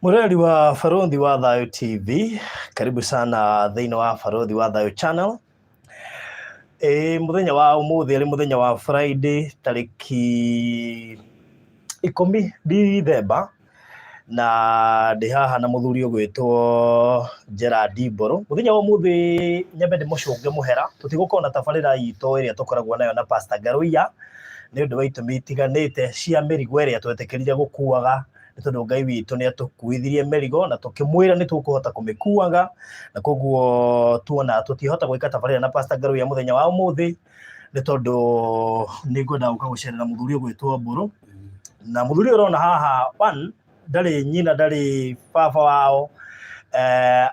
Mũrori wa Barũthi wa Thayũ TV, karibu sana thĩinĩ wa Barũthi wa Thayũ channel. Ĩ mũthenya wa ũmũthĩ arĩ mũthenya wa Friday tarĩki 10 Dithemba na ndĩ haha na mũthuri ũgwĩtwo Gerald Mbũrũ. Mũthenya wa ũmũthĩ nyambe ndĩmũcũnge mũhera, tũtigũkorwo na tabarĩra itũ ĩrĩa tũkoragwo nayo na Pastor Ngaruiya nĩ ũndũ wa itũmi itiganĩte cia mĩrigo ĩrĩa twetĩkĩrire gũkuaga nĩ tondũ Ngai witũ nĩ atũkuithirie mĩrigo na tũkĩmwĩra nĩ tũkũhota kũmĩkuaga, na koguo tuona tũtihota gwĩka tabarĩra na Pastor Ngaruiya mũthenya wa ũmũthĩ nĩ tondũ nĩ ngwenda gũka gũcerera mũthuri ũgwĩtwo Mbũrũ. Na mũthuri ũyũ ũrona haha, one, ndarĩ nyina, ndarĩ baba wao,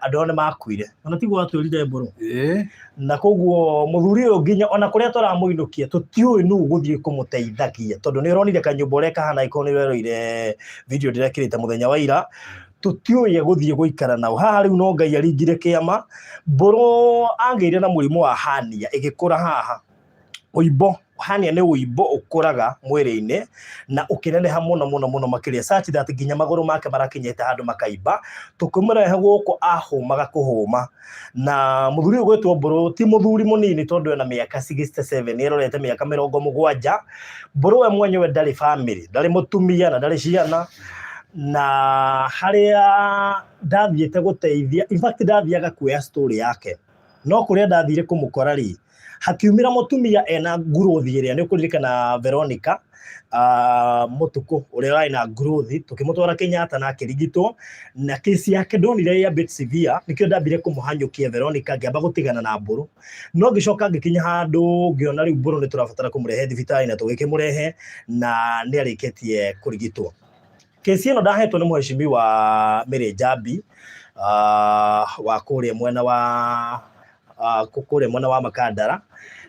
andũ ao nĩ makuire. Ona tiguo watwĩrire Mbũrũ? Ĩĩ. Na koguo mũthuri ũyũ nginya ona kũrĩa tũramũinũkia tũtiũĩ nũ ũgũthiĩ kũmũteithagia, tondũ nĩ ũronire kanyũmba ũrĩa kahana angĩkorwo nĩ ũreroire video ndĩrekĩrĩte mũthenya wa ira, tũtiũĩ egũthiĩ gũikara nao. Haha rĩu no Ngai aringire kĩama. Mbũrũ agĩire na mũrimũ wa hernia ĩgĩkũra haha. Ũimbo, hernia nĩ ũimbo ũkũraga mwĩrĩ-inĩ na ũkĩneneha mũno mũno mũno makĩria such that nginya magũrũ make marakinyĩte handũ makaimba. Tũkĩmũrehe gũkũ ahũmaga kũhũma. Na mũthuri ũyũ ũgwĩtwo Mbũrũ ti mũthuri mũnini tondũ ena mĩaka 67, nĩ arorete mĩaka 70. Mbũrũ we mwenyewe ndarĩ bamĩrĩ, ndarĩ mũtumia na ndarĩ ciana. Na harĩa ndathiĩte gũteithia, in fact ndathiaga kuoya story yake, no kũrĩa ndathire kũmũkora rĩ, hakiumĩra mũtumia ena nguruthi ĩrĩa nĩ ũkũririkana Veronica Mũtukũ ũrĩa ũrarĩ na nguruthi, tũkĩmũtwara Kenyatta na akĩrigitwo, na kesi yake ndonire ĩ a bit severe, nĩkĩo ndambire kũmũhanyũkia Veronica ngĩamba gũtigana na Mbũrũ. No ngĩcoka ngĩkinya handũ ngĩona rĩu Mbũrũ nĩ tũrabatara kũmũrehe thibitarĩ na tũgĩkĩmũrehe na nĩ arĩkĩtie kũrigitwo. Kesi ĩno ndahetwo nĩ mũhecimiwa Mary Njambi wa kũrĩa mwena wa kũrĩa mwena wa Makandara,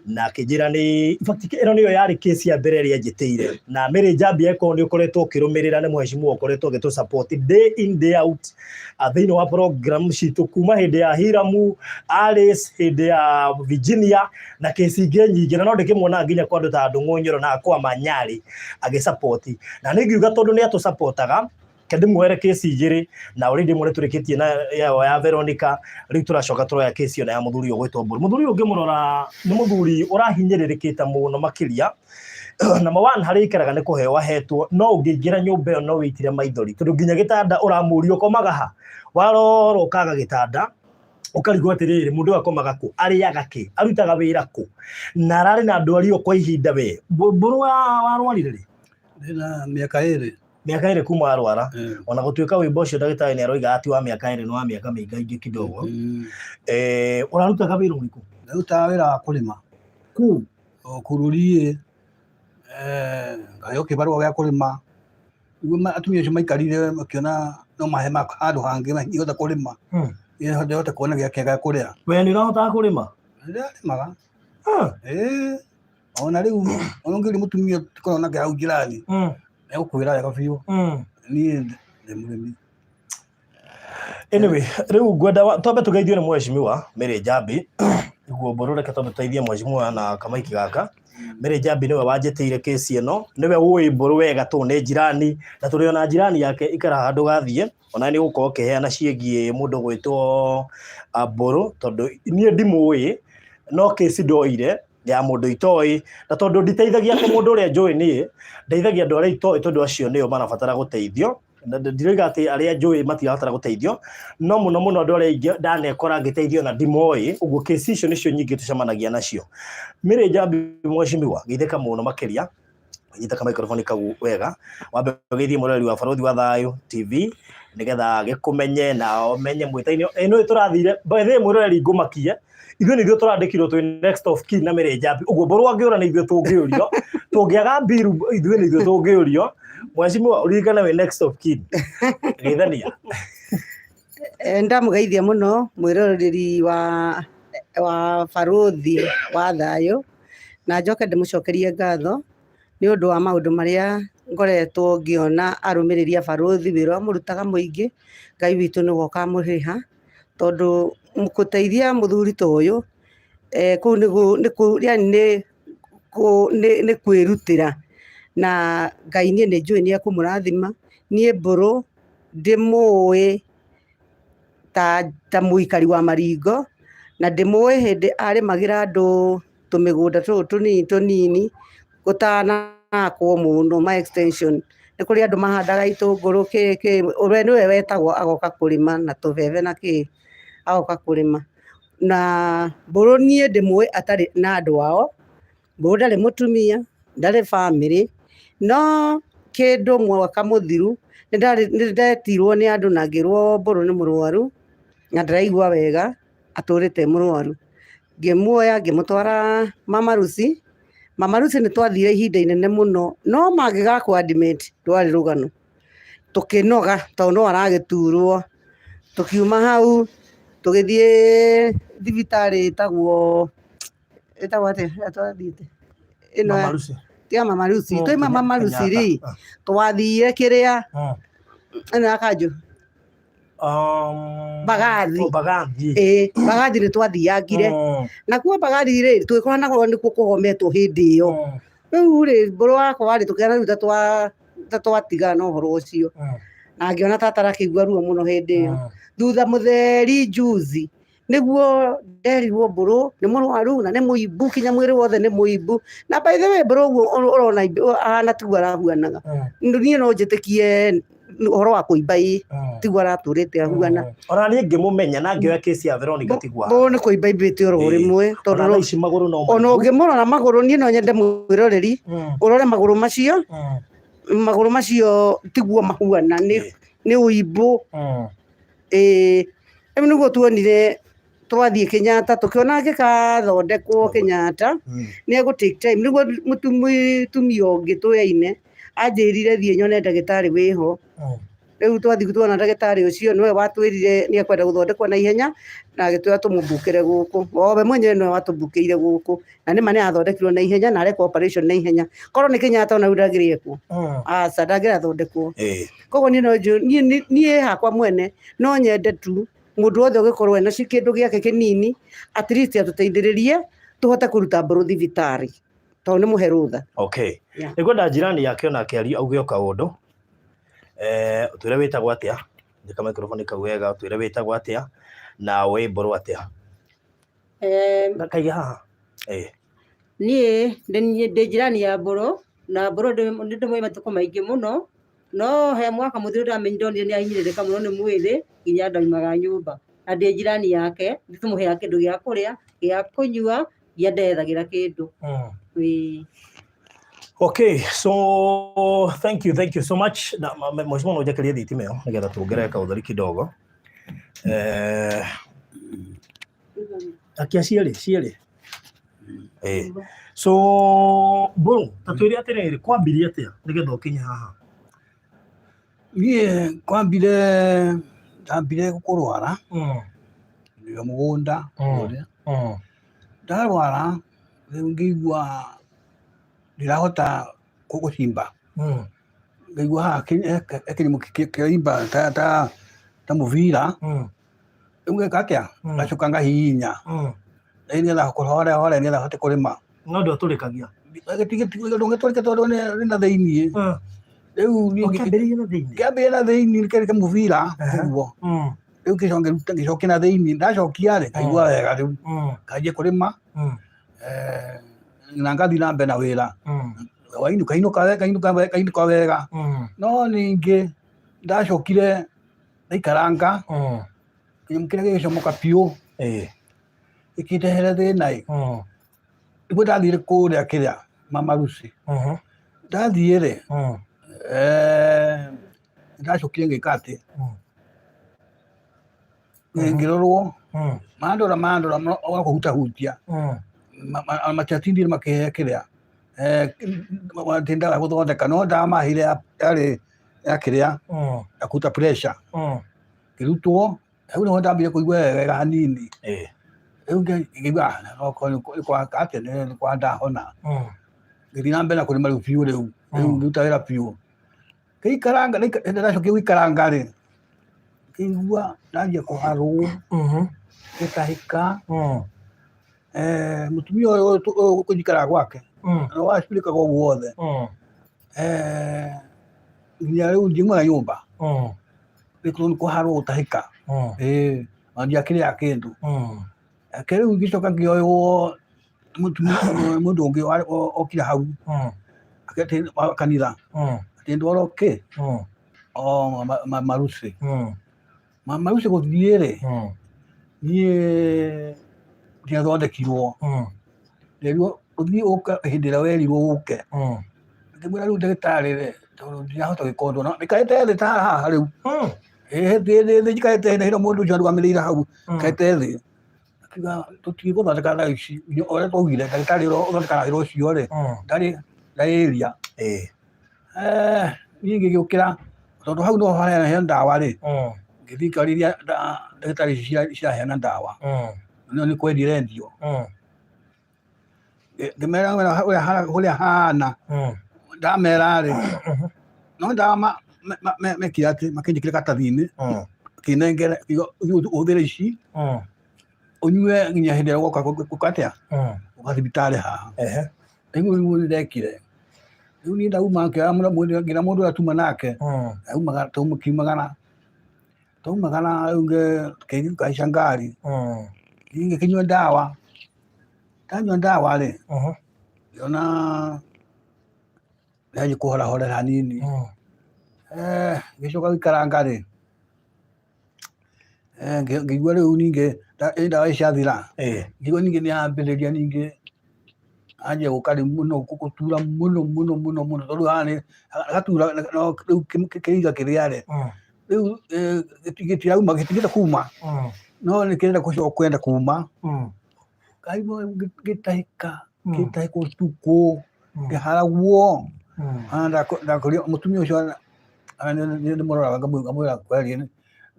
na akĩnjĩra nĩ, in fact ĩno nĩyo yarĩ kesi ya mbere ĩrĩa anjĩtĩire. Na Mary Njambi angĩkorwo nĩ ũkoretwo ũkĩrũmĩrĩra, nĩ mũhecimiwa ũkoretwo agĩtũ support day in day out thĩinĩ wa program citũ kuma hĩndĩ ya Hiramu, Alice, hĩndĩ ya Virginia na kesi ingĩ nyingĩ, na no ndĩkĩmuonaga nginya kwa andũ ta Ndũng'ũ Nyoro na kwa Manyarĩ agĩ support. Na nĩ ngiuga tondũ nĩ atũ supportaga, reke ndĩmuoere kesi igĩrĩ, na already ĩmwe nĩ tũrĩkĩtie na yao ya Veronica, rĩu tũracoka tũroya kesi ĩno ya mũthuri ũyũ ũgwĩtwo Mbũrũ. Mũthuri ũyũ ũngĩmũrora nĩ mũthuri ũrahinyĩrĩrĩkĩte mũno makĩria. Number one, harĩa aikaraga nĩ kũheo ahetwo, no ũngĩingĩra nyũmba ĩyo no wĩitire maithori, tondũ nginya gĩtanda ũramũria ũkomaga ha, warora ũkaga gĩtanda, ũkarigwo atĩrĩrĩ, mũndũ ũyũ akomaga kũ, arĩaga kĩ, arutaga wĩra kũ, na ararĩ na ndwari ĩyo kwa ihinda we. Mbũrũ warwarire rĩ? Ndĩna mĩaka 2. Mĩaka 2 kuma warwara. Ona gũtuĩka wĩmbo ũcio ndagĩtarĩ nĩ aroiga ti wa mĩaka 2, nĩ wa mĩaka mĩingaingĩ kidogo. Ũrarutaga wĩra ũrĩkũ? Ndarutaga wĩra wa kũrĩma. Kũ? O kũrũriĩ, ngaheo kĩbarũa gĩa kũrĩma. Nĩguo atumia acio maikarire makĩona no mahe handũ hangĩ ingĩhota kũrĩma. Nĩhote kuona gĩa kĩega gĩa kũrĩa. We nĩ ũrahotaga kũrĩma? Nĩndĩrarĩmaga. Ĩĩ. Ona rĩu ona ũngĩũria mũtumia tũkoragwo nake hau njĩra-inĩ, nĩegũkwĩra wega biũ, niĩ ndĩ mũrĩmi. Anyway, rĩu ngwenda twambe tũgeithio nĩ mheshimiwa Mary Njambi. Nĩguo Mbũrũ, reke twambe tũteithie mheshimiwa na kamaiki gaka. Mary Njambi nĩwe wanjĩtĩire kesi ĩno, nĩwe ũĩ Mbũrũ wega tondũ nĩ njirani, na tũrĩ ona njirani yake, ikara haha ndũgathiĩ. Ona nĩ ũgũkorwo ũkĩheana ciĩgiĩ mũndũ ũgwĩtwo Mbũrũ, tondũ niĩ ndimũĩ, no kesi ndoire ya mũndũ itoĩ, na tondũ nditeithagia atĩ mũndũ ũrĩa njũĩ niĩ, ndeithagia andũ arĩa itoĩ tondũ acio nĩo marabatara gũteithio. Ndiroiga atĩ arĩa njũĩ matirabatara gũteithio, no mũno mũno andũ arĩa aingĩ ndanekora ngĩteithio na ndimoĩ, ũguo kesi icio nĩcio nyingĩ tũcemanagia nacio. Mary Njambi mheshimiwa, geithĩka mũno makĩria, nyita ka microphone kau wega, wambe ũgeithie mũroreri wa Barũthi wa Thayũ TV, nĩgetha agĩkũmenye na ũmenye mwĩta-inĩ. Ĩ nĩũĩ tũrathire, by the way mwĩroreri ngũmakie, ithuĩ nĩ ithuĩ tũrandĩkirwo twĩ next of kin na Mary Njambi, ũguo Mbũrũ angĩũra nĩ ithuĩ tũngĩũrio, tũngĩaga mbiru ithuĩ nĩ ithuĩ tũngĩũrio. Mheshimiwa, ũririkane wĩ next of kin. Geithania. Ndamũgeithia mũno mwĩroreri wa Barũthi wa Thayũ, na njoke ndĩmũcokerie ngatho nĩ ũndũ wa maũndũ marĩa ngoretwo ngĩona arũmĩrĩri a Barũthi, wĩra ũrĩa mũrutaga mũingĩ, Ngai witũ nĩwe ũkamũrĩha, tondũ gũteithia mũthuri ta ũyũ, kũu nĩ yaani nĩ kwĩrutĩra, na Ngai niĩ nĩ njũĩ nĩ ekũmũrathima, niĩ Mbũrũ Ndĩmũĩ ta mũikari wa Maringo, na ndĩmũĩ hĩndĩ arĩmagĩra andũ tũmĩgũnda tũtũ tũnini tũnini gũtanakwo mũno ma extension. Nĩ kũrĩ andũ mahandaga itũngũrũ kĩ kĩ, we nĩwe wetagwo agoka kũrĩma na tũbebe na kĩ, agoka kũrĩma. Na Mbũrũ niĩ ndĩmũĩ atarĩ na andũ ao, Mbũrũ ndarĩ mũtumia, ndarĩ bamĩrĩ, no kĩndũ mwaka mũthiru nĩ ndetirwo nĩ andũ na ngĩrwo Mbũrũ nĩ mũrwaru na ndaraigua wega, atũrĩte e mũrwaru. Ngĩmuoya ngĩmũtwara Mama Lucy, Mama Lucy nĩ twathire ihinda inene mũno, no mangĩgakũ admit rwarĩ rũgano. Tũkĩnoga tondũ no aragĩturwo. Tũkiuma hau tũgĩthiĩ thibitarĩ ĩtagwo ĩtagwo atĩa ĩrĩa twathiĩte? Ĩno Mama Lucy. Tiga Mama Lucy, twauma Mama Lucy rĩ, Kenyatta. twathire kĩrĩa ĩno ya kanjũ. Mbagathi. Oh, Mbagathi. Ĩĩ, Mbagathi nĩ twathiangire. Nakuo Mbagathi rĩ, tũgĩkora nakuo nĩkuo kũgometwo hĩndĩ ĩyo. Rĩu rĩ, mbũrũ wakwa rĩ, tũkĩona rĩu ta twatigana na ũhoro ũcio. Na ngĩona tata arakĩigua ruo mũno hĩndĩ ĩyo. Thutha mũtheri juzi, nĩguo nderirwo Mbũrũ nĩ mũrwaru na nĩ mũimbu kinya mwĩrĩ wothe nĩ mũimbu. Na by the way Mbũrũ ũguo ũrona ahana tiguo arahuanaga. Niĩ no njĩtĩkie ũhoro wa kũimba ĩ, tiguo aratũrĩte ahuana. Ona niĩ ngĩmũmenya na ngĩoya kesi ya Veronica tiguo Mbũrũ nĩ kũimba imbĩte oro rĩmwe tondũ Ona thaa ici magũrũ no ona ũngĩmũrora magũrũ niĩ no nyende mwĩroreri ũrore magũrũ macio, magũrũ macio tiguo mahuana nĩ ũimbu. Ĩĩ, rĩu nĩguo tuonire twathiĩ Kenyatta tũkĩona angĩgathondekwo Kenyatta nĩ egũ take time nĩguo mũtumia ũngĩ tũyaine anjĩrire thiĩ nyone ndagĩtarĩ wĩho. Rĩu twathiĩ tuona ndagĩtarĩ ũcio nĩwe watwĩrire nĩ ekwenda gũthondekwo na ihenya na agĩtwĩra tũmũmbukĩre gũkũ. O we mwenyewe nĩwe watũmbukĩire gũkũ na nĩma nĩ athondekirwo na ihenya na arekwo operation na ihenya. Korwo nĩ Kenyatta ona rĩu ndangĩrĩ ekuo, aca ndangĩrathondekwo. Koguo niĩ no njũ niĩ niĩ hakwa mwene no nyende tu mũndũ wothe ũngĩkorwo ena kĩndũ gĩake kĩnini at least atũteithĩrĩrie tũhote kũruta Mbũrũ thibitarĩ tondũ nĩ mũhe rũtha. Okay. Yeah. Nĩngwenda njirani yake onake auge o kaũndũ. Ũtwĩre wĩtagwo atĩa? Njĩka microphone kau wega ũtwĩre wĩtagwo atĩa na ũĩ Mbũrũ atĩa? Na kaige haha. Niĩ ndĩ njirani ya Mbũrũ na Mbũrũ nĩ ndĩmũĩ matukũ maingĩ mũno no he mwaka mũthiru ndonire nĩ ahinyĩrĩrĩka mũno nĩ mwĩrĩ nginya ndaumaga nyũmba na ndĩ njirani yake nĩ tũmũheaga kĩndũ gĩa kũrĩa gĩa kũnyua nginya ndethagĩra kĩndũ. Ĩĩ. Okay, so thank you, thank you so much. Na mheshimiwa no njekerie thitima ĩyo nĩgetha tuongerere kaũtheri kidogo. Akia cierĩ cierĩ. So Mbũrũ, ta twĩre atĩrĩrĩ, kwambirie atĩa nĩgetha ũkinye haha? Niĩ kwambire ndambire kũrwara ndĩ o mũgũnda kũrĩa. Ndarwara rĩu ngĩigua ndirahota gũcimba. Ngaigua haha he kĩnyamũ kĩraimba ta mũbira. Rĩu ngeka atĩa? Ngacoka ngahihinya nĩgetha hore hore nĩgetha hote kũrĩma. No ndwatũrĩkagia? Ndũngĩtũrĩka tondũ nĩ na thĩiniĩ. Rĩu niĩ Ũkĩambĩrĩria na thĩiniĩ? Kĩambĩrĩria na thĩiniĩ kĩarĩ kamũbira ũguo. Rĩu ngĩcoka ngĩcokia na thĩiniĩ, ndacokia rĩ ngaigua wega rĩu. Nganjia kũrĩma na ngathiĩ na mbere na wĩra. Hwainĩ ngainũka ngainũka wega. No ningĩ ndacokire ndaikaranga kĩnyamũ kĩrĩa gĩgĩcomoka biũ gĩkĩndehere thĩna ĩ. Nĩguo ndathire kũrĩa kĩrĩa Mama Lucy. Ndathiĩ rĩ, ndacokire ngĩka atĩ, ngĩrorwo, mandora mandora wa kũhutahutia, matiatindire makĩhe kĩrĩa, atĩ ndawa ya gũthondeka, no ndawa maheire yarĩ ya kĩrĩa, ya kũruta pressure. Ngĩrutwo, hau nĩho ndambire kũigua wega hanini. Rĩu ngĩigua okorwo nĩ gwaka atĩa nĩ kwa ndahona. Ngĩthiĩ na mbere na kũrĩma rĩu biũ rĩu, rĩu ngĩruta wĩra biũ. Ngĩikaranga ndacokire gũikaranga rĩ, ngĩigua ndanjia kũharwo, ngĩtahĩka, mũtumia ũyũ njikaraga gwake, nĩ wacurĩkaga ũguo wothe, nginya rĩu ndiumaga nyũmba. Nĩ kũharwo gũtahĩka. Ĩĩ, ona ndiakĩrĩaga kĩndũ. Reke rĩu ngĩcoka ngĩoywo mũtumia mũndũ ũngĩ okire hau wa kanitha atĩ ndwarwo kĩ o Marusi. Marusi gũthiĩ rĩ, niĩ ndiathondekirwo. Nderirwo ũthiĩ ũke hĩndĩ ĩrĩa werirwo ũke. Ngĩmwĩra rĩu ndagĩtarĩ rĩ, tondũ ndirahota gwĩka ũndũ na njikarĩte thĩ ta haha rĩu. Ĩĩ thĩ thĩ njikarĩte thĩ na mũndũ ũcio arũgamĩrĩire hau, njikarĩte thĩ. Akiuga tũtigũthondeka thaa ici, ũrĩa twaugire ndagĩtarĩ ũrĩa ũthondekaga wĩra ũcio rĩ, ndarĩ ndarĩ area. Niĩ ngĩgĩũkĩra tondũ hau noho haheanagwo ndawa rĩ, ngĩthiĩ ngĩarĩria ndagĩtarĩ ici ciraheana ndawa, no nĩ kwendia irendio. Ngĩmera ũrĩa hana, ndamera rĩ, no ndawa mekire atĩ makĩnjĩkĩra karatathi-inĩ, makĩnengera ũthiĩ ũhũthĩre ici, ũnyue nginya hĩndĩ ĩrĩa ũgoka gwĩka atĩa, gũka thibitarĩ haha. Rĩu nĩguo ndekire, rĩu niĩ ndauma ngĩoya nginya mũndũ ũrĩa tuma nake, tũkiumagara, twaumagara rĩu ngĩhaica ngari, niĩ ngĩkĩnyua ndawa, ndanyua ndawa rĩ, ngĩona nĩyanjia kũhorahorera hanini, ngĩcoka gũikaranga rĩ, ngĩigua rĩu ningĩ ndawa ici ciathira, ngĩigua ningĩ nĩ yambĩrĩria ningĩ yanjia gũka rĩu mũno gũtura mũno mũno mũno mũno tondũ haha nĩ hagatura no rĩu kĩiga kĩrĩa rĩ, rĩu gĩtirauma gĩtigĩte kuma no nĩ kĩrenda gũcoka kwenda kuma, ngaigua ngĩtahĩka ngĩtahĩka ũtukũ ngĩharagwo, ndakorire mũtumia ũcio nĩ ndĩmũroraga ngamwĩra kweri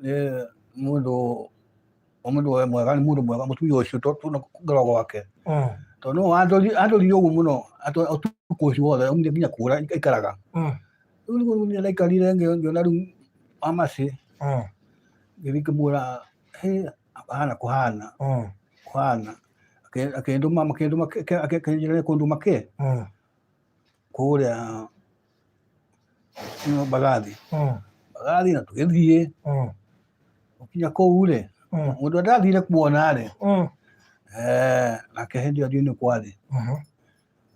nĩ mũndũ mwega nĩ mũndũ mwega mũtumia ũcio ngoragwo gwake. Tondũ nĩwe wandorire ũguo mũno ũtukũ ũcio wothe aumire nginya kũra aikaraga. Rĩu nĩguo niĩ ndaikarire ngĩona rĩu pharmacy ngĩthiĩ ngĩmwĩra hĩ hana kũhana kũhana. Akĩndũma makĩndũma akĩnjĩra nĩ kũndũma kĩ kũrĩa Mbagathi. Mbagathi na tũgĩthiĩ gũkinya kũu rĩ, mũndũ ũrĩa ndathire kuona rĩ, nake hĩndĩ ĩyo ndiũĩ nĩ kwarĩ,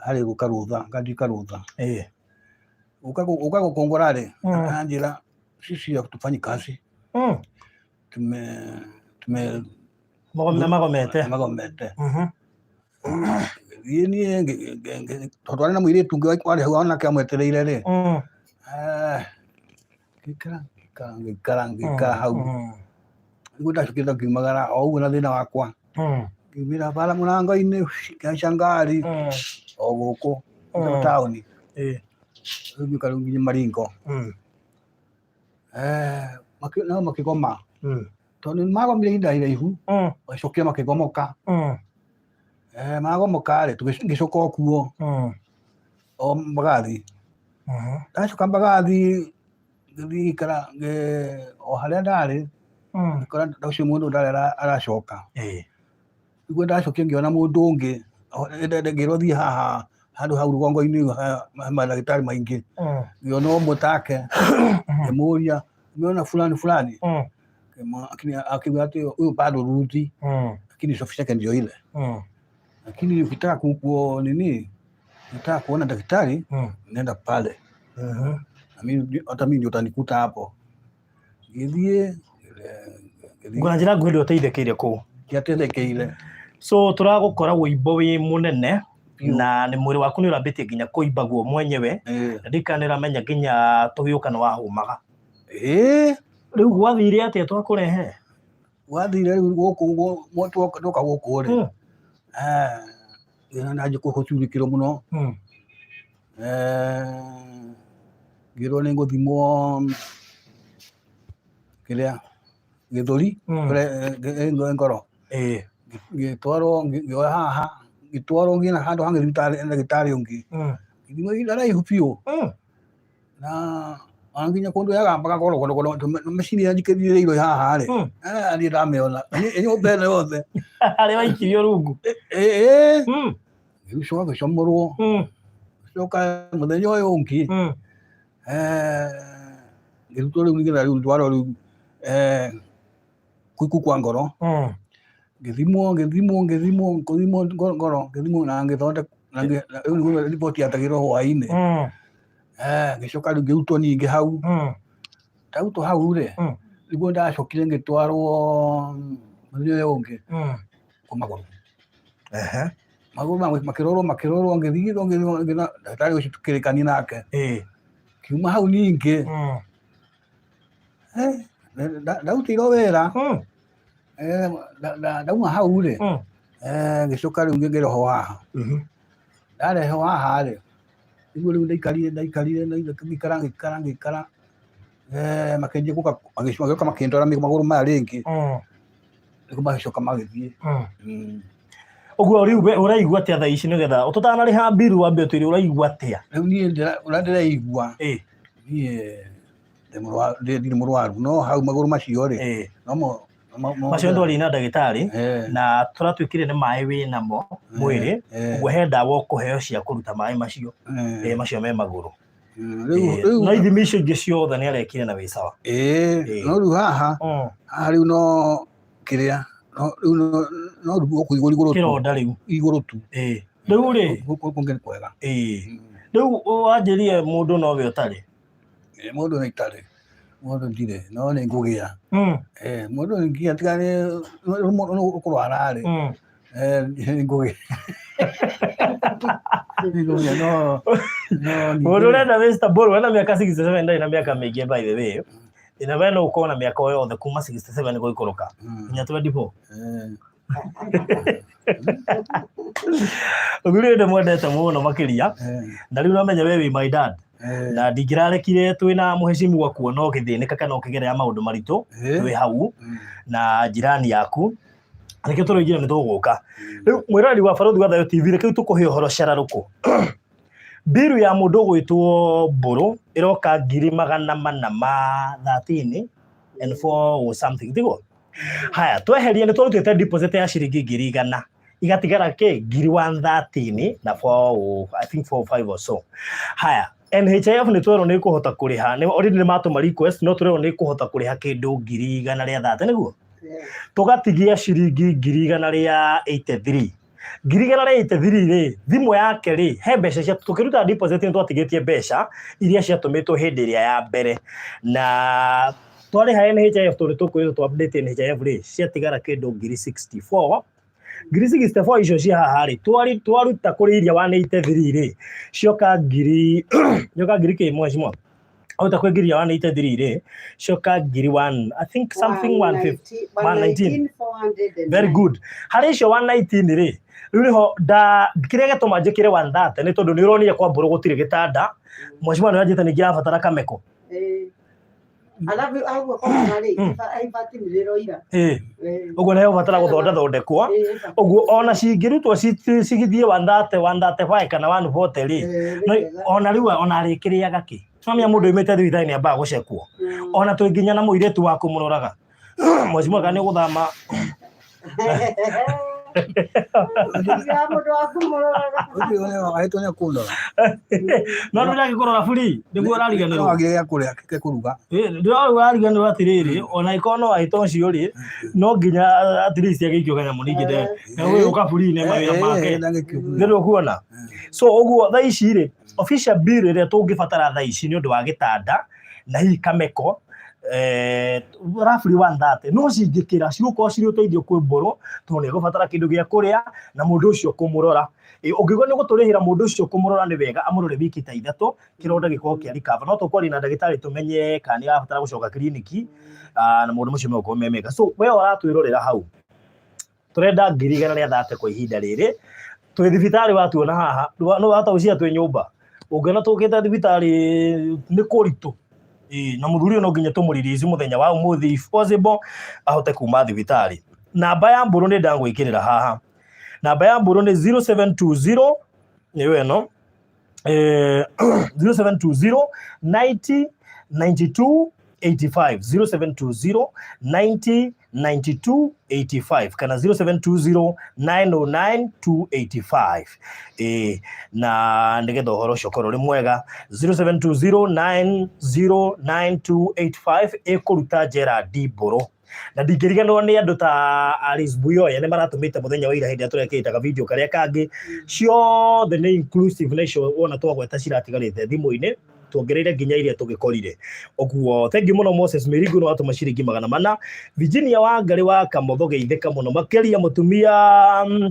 harĩ gũka rũtha, ngathiĩ karũtha. Gũka gũkũngũra rĩ, aranjĩra sisi hatufanyi kazi tume tume Magomete. Magomete. Thiĩ niĩ tondũ arĩ na mũirĩtu ũngĩ warĩ hau onake amwetereire rĩ, ngĩikara ngĩikara ngĩikara ngĩikara hau. Nĩguo ndacokire ngiumagara o ũguo na thĩna wakwa. Ngiumĩra bara mũrango-inĩ ngĩhaica ngari o gũkũ taũni. Rĩu ngĩũka rĩu nginya Maringo. Nao makĩgoma. Tondũ nĩ magomire ihinda iraihu, magĩcokire makĩgomoka. Magomoka rĩ, ngĩcoka o kuo, o Mbagathi. Ndacoka Mbagathi, ngĩthiĩ ngĩikara o harĩa ndarĩ, ngĩkora ũcio mũndũ ndarĩ aracoka. Nĩguo ndacokire ngĩona mũndũ ũngĩ, ngĩrwo thiĩ haha handũ hau rũgongo-inĩ he mandagĩtarĩ maingĩ. Ngĩona ũmwe take, ngĩmũria, umeona fulani fulani? Akiuga atĩ huyu bado rudi, lakini ofisi yake ndio ile. Lakini ukitaka nini, ukitaka kuona daktari, nenda pale. Na mimi hata mimi ndio utanikuta hapo. Ngĩthiĩ Ngona njĩra nguhĩ ndũteithĩkĩire kũu. Ndiateithĩkĩire. So tũragũkora wũimbo wĩ mũnene na nĩ mwĩrĩ waku nĩ ũrambĩtie nginya kũimba guo mwenyewe na ndikana nĩ ũramenya nginya tũgĩũka nĩ wahũmaga. Ĩĩ. Rĩu gwathire atĩa twakũrehe? Gwathire rĩu gũkũ twoka gũkũ rĩ, ngĩona gũcurikĩrwo mũno. Ngĩrwo nĩ ngũthimwo kĩrĩa gĩthũri, ngoro. Ngĩtwarwo ngĩoya haha, ngĩtwarwo nginya handũ hangĩ thibitarĩ ndagĩtarĩ ũngĩ. Ngĩthimwo ihinda iraihu biũ. Na ona nginya kũndũ yagambaga goro goro macini ĩrĩa njikĩrĩirwo haha rĩ, niĩ ndamĩona nyũmba ĩno yothe. Harĩa waikirio rungu. Ĩĩ. Ngĩcoka ngĩcomorwo. Ngĩcoka mũthenya ũyũ ũngĩ, ngĩrutwo rĩu nĩgetha rĩu ndwarwo rĩu Kũiku kwa ngoro. Ngĩthimwo ngĩthimwo ngĩthimwo ngĩthimwo ngoro ngĩthimwo na ngĩthondekwo na rĩu nĩguo riboti yatagĩrwo hwaĩ-inĩ. Ngĩcoka rĩu ngĩrutwo ningĩ hau. Ndarutwo hau rĩ, nĩguo ndacokire ngĩtwarwo mũthenya ũyũ ũngĩ kwa magũrũ. Magũrũ makĩrorwo makĩrorwo ngĩthigithwo ngĩthigithwo ndagĩtarĩ ũcio tũkĩrĩkania nake. Ngiuma hau ningĩ ndarutĩirwo wĩra. Ndauma hau rĩ, ngĩcoka rĩu ngĩrehwo haha. Ndarehwo haha rĩ, nĩguo rĩu ndaikarire ndaikarire ngĩikara ngĩikara ngĩikara, makĩanjia gũka magĩcoka makĩndwara magũrũ maya rĩngĩ, nĩguo magĩcoka magĩthiĩ. Ũguo rĩu we ũraigua atĩa thaa ici nĩgetha tũtanarĩha mbiru wambe ũtwĩre ũraigua atĩa? Rĩu niĩ ũrĩa ndĩraigua, niĩ ndirĩ mũrwaru no hau magũrũ macio rĩ, no mo macio nĩ na ndagĩtarĩ na tũratuĩkire nĩ maĩ wĩ namo mwĩrĩ, ũguo he ndawa ũkũheo cia kũruta maĩ macio, macio me magũrũ. No ithimi icio ingĩ ciothe nĩ arekire na wĩ sawa. No rĩu haha haha rĩu no kĩrĩa rĩu no gũkũ igũrũ igũrũ tu. Kĩronda rĩu igũrũ tu. Rĩu rĩ gũkũ kũngĩ nĩ kwega. Rĩu wanjĩrie mũndũ nowe ũtarĩ. Mũndũ nĩ itarĩ mũndũ ndirĩ no nĩ ngũgĩa. Mũndũ nginya tiga nĩ ũkũrwara rĩ, nĩ ngũgĩa nĩ ngũgĩa no no Mũndũ ũrenda Mr. Mbũrũ ena mĩaka 67, ndarĩ na mĩaka mĩingĩ by the way. Ĩna we no ũkorwo na mĩaka o yothe kuma 67 gũikũrũka nginya 24. Ũthuri ũyũ ndĩmwendete mũno makĩria na rĩu namenya we wĩ my dad na ndingĩrarekire twĩna mũheshimiwa kuona ũgĩthĩnĩka kana ũkĩgerera maũndũ maritũ twĩ hau na jirani yaku, nĩkĩo tũroigire nĩ tũgũka. Rĩu mwĩroreri wa Barũthi wa Thayũ TV, reke rĩu tũkũhe ũhoro cararũkũ. Mbiru ya mũndũ ũgwĩtwo Mbũrũ ĩroka 413 and 4 or something, tiguo? Haya, tweheria nĩ twarutĩte deposit ya ciringi 100,000, igatigara kĩ 113 na 4, I think 4 5 or so. Haya, NHIF nĩ twerwo nĩ ĩkũhota kũrĩha, nĩ already nĩ matũma request, no tũrerwo nĩ ĩkũhota kũrĩha kĩndũ 130,000, nĩguo tũgatigia ciringi 183,000. 183,000 rĩ, thimũ yake rĩ, he mbeca cia tũkĩruta deposit nĩ twatigĩtie mbeca iria ciatũmĩtwo hĩndĩ ĩrĩa ya mbere, na twarĩha NHIF tondũ tũkwĩrwo tũ update NHIF rĩ, ciatigara kĩndũ 64,000. 64,000 icio cia haha rĩ, twaruta kũrĩ iria 183 rĩ, cioka ngiri cioka ngiri kĩ mheshimiwa? Aruta kwĩ ngiri 183 rĩ, cioka ngiri 1, I think something 150, 119. Very good. Harĩ icio 119 rĩ, rĩu nĩho nda kĩrĩa gĩatũma njĩkĩre 130 nĩ tondũ nĩ ũronire kwa Mbũrũ gũtirĩ gĩtanda. Mheshimiwa nĩ anjĩte ningĩ arabatara kameko. Alafu au kwa rĩ, ibati nĩ rĩroira. Ũguo nĩ ũbatara gũthondathondekwo. Ũguo ona cingĩrutwo cigĩthiĩ 130, 135 kana 140 rĩ, ona rĩu ona arĩkĩrĩaga kĩ? Twamenya mũndũ oimĩte thibitarĩ nĩ ambaga gũcekwo. Ona twĩ nginya na mũirĩtu wa kũmũroraga. Mheshimiwa kana nĩ ũgũthama? Mũndũ wa kũmũroraga. Ũcio ahĩtwo nĩ kũndora. No nĩ ndagĩkũrora buri nĩguo ũrariganĩrwo. No agĩre gĩa kũrĩa gĩa kũruga. Ndĩrona ũrariganĩrwo atĩrĩrĩ, ona ĩkorwo no ahĩtwo ũcio rĩ, no nginya at least agĩikio kanyamũ ningĩ nde ũka buri nĩ mawĩra make. Nĩ ũkuona. So ũguo thaa ici rĩ, official bill ĩrĩa tũngĩbatara thaa ici nĩ ũndũ wa gĩtanda na hihi kameko, roughly 130, no cingĩkĩra cigũkorwo cirĩ ũteithio kwĩ Mbũrũ tondũ nĩ egũbatara kĩndũ gĩa kũrĩa na mũndũ ũcio kũmũrora. Ũngĩigua nĩ ũgũtũrĩhĩra mũndũ ũcio kũmũrora nĩ wega amũrore wiki ta 3 kĩronda gĩkorwo kĩa recover. No tũkwaria na ndagĩtarĩ tũmenye kana nĩ arabatara gũcoka kiriniki, na maũndũ macio megũkorwo me mega. So we ũratwĩrorera hau, tũrenda 130,000 kwa ihinda rĩrĩ. Twĩ thibitarĩ watuona haha, no wahota gwĩciria twĩ nyũmba. Ũngĩona tũkĩte thibitarĩ nĩ kũritũ. Na mũthuri ũyũ no nginya tũmũ release mũthenya wa ũmũthĩ if possible ahote kuma thibitarĩ. Namba ya Mbũrũ nĩ ndagwĩkĩrĩra haha. Namba ya Mbũrũ nĩ 0720, nĩyo ĩno, 0720 90 92 85, 0720 90 92 85 kana 0720 909 285. Ĩĩ, na nĩgetha ũhoro ũcio ũkorwo ũrĩ mwega, 0720 909285 ĩkũruta Gerald Mbũrũ. Na ndingĩriganĩrwo nĩ andũ ta Alice Buyoya, nĩ maratũmĩte mũthenya wa ira hĩndĩ ĩrĩa tũrekĩrĩte ka video karĩa kangĩ. Ciothe nĩ inclusive na icio wona twagweta ciratigarĩte thimũ-inĩ, tuongereire nginya iria tũgĩkorire. Ũguo thank you mũno. Moses Mĩringu nĩ watũma ciringi 400. Virginia Wangarĩ wa Kamotho, geithĩka mũno makĩria, mũtumia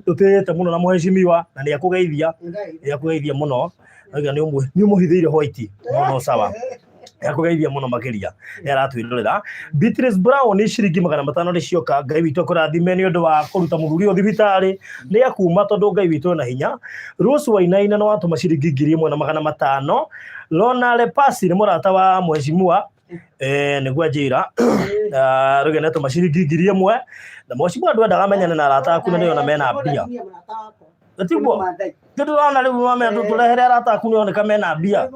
tũtĩĩte mũno na mũhecimiwa, na nĩ akũgeithia, nĩ akũgeithia mũno. Auga nĩ ũmũhithĩire white, no sawa, akũgeithia mũno makĩria, nĩ aratwĩrorera. Beatrice Brown, nĩ ciringi 500 nĩ cioka. Ngai witũ akũrathime nĩ ũndũ wa kũruta mũthuri ũyũ thibitarĩ, nĩ akuma tondũ Ngai witũ ena hinya. Rose Wainaina nĩ watũma ciringi 1500. Lona Lepasi nĩ mũrata wa mheshimiwa, nĩguo anjĩra rũgĩa nĩ atũma ciringi 1000. Na mheshimiwa, ndwendaga amenyane na arata aku na nĩona mena mbia, tiguo? Tũrona rĩu mamenya tũrehere arata aku nĩoneka mena mbia.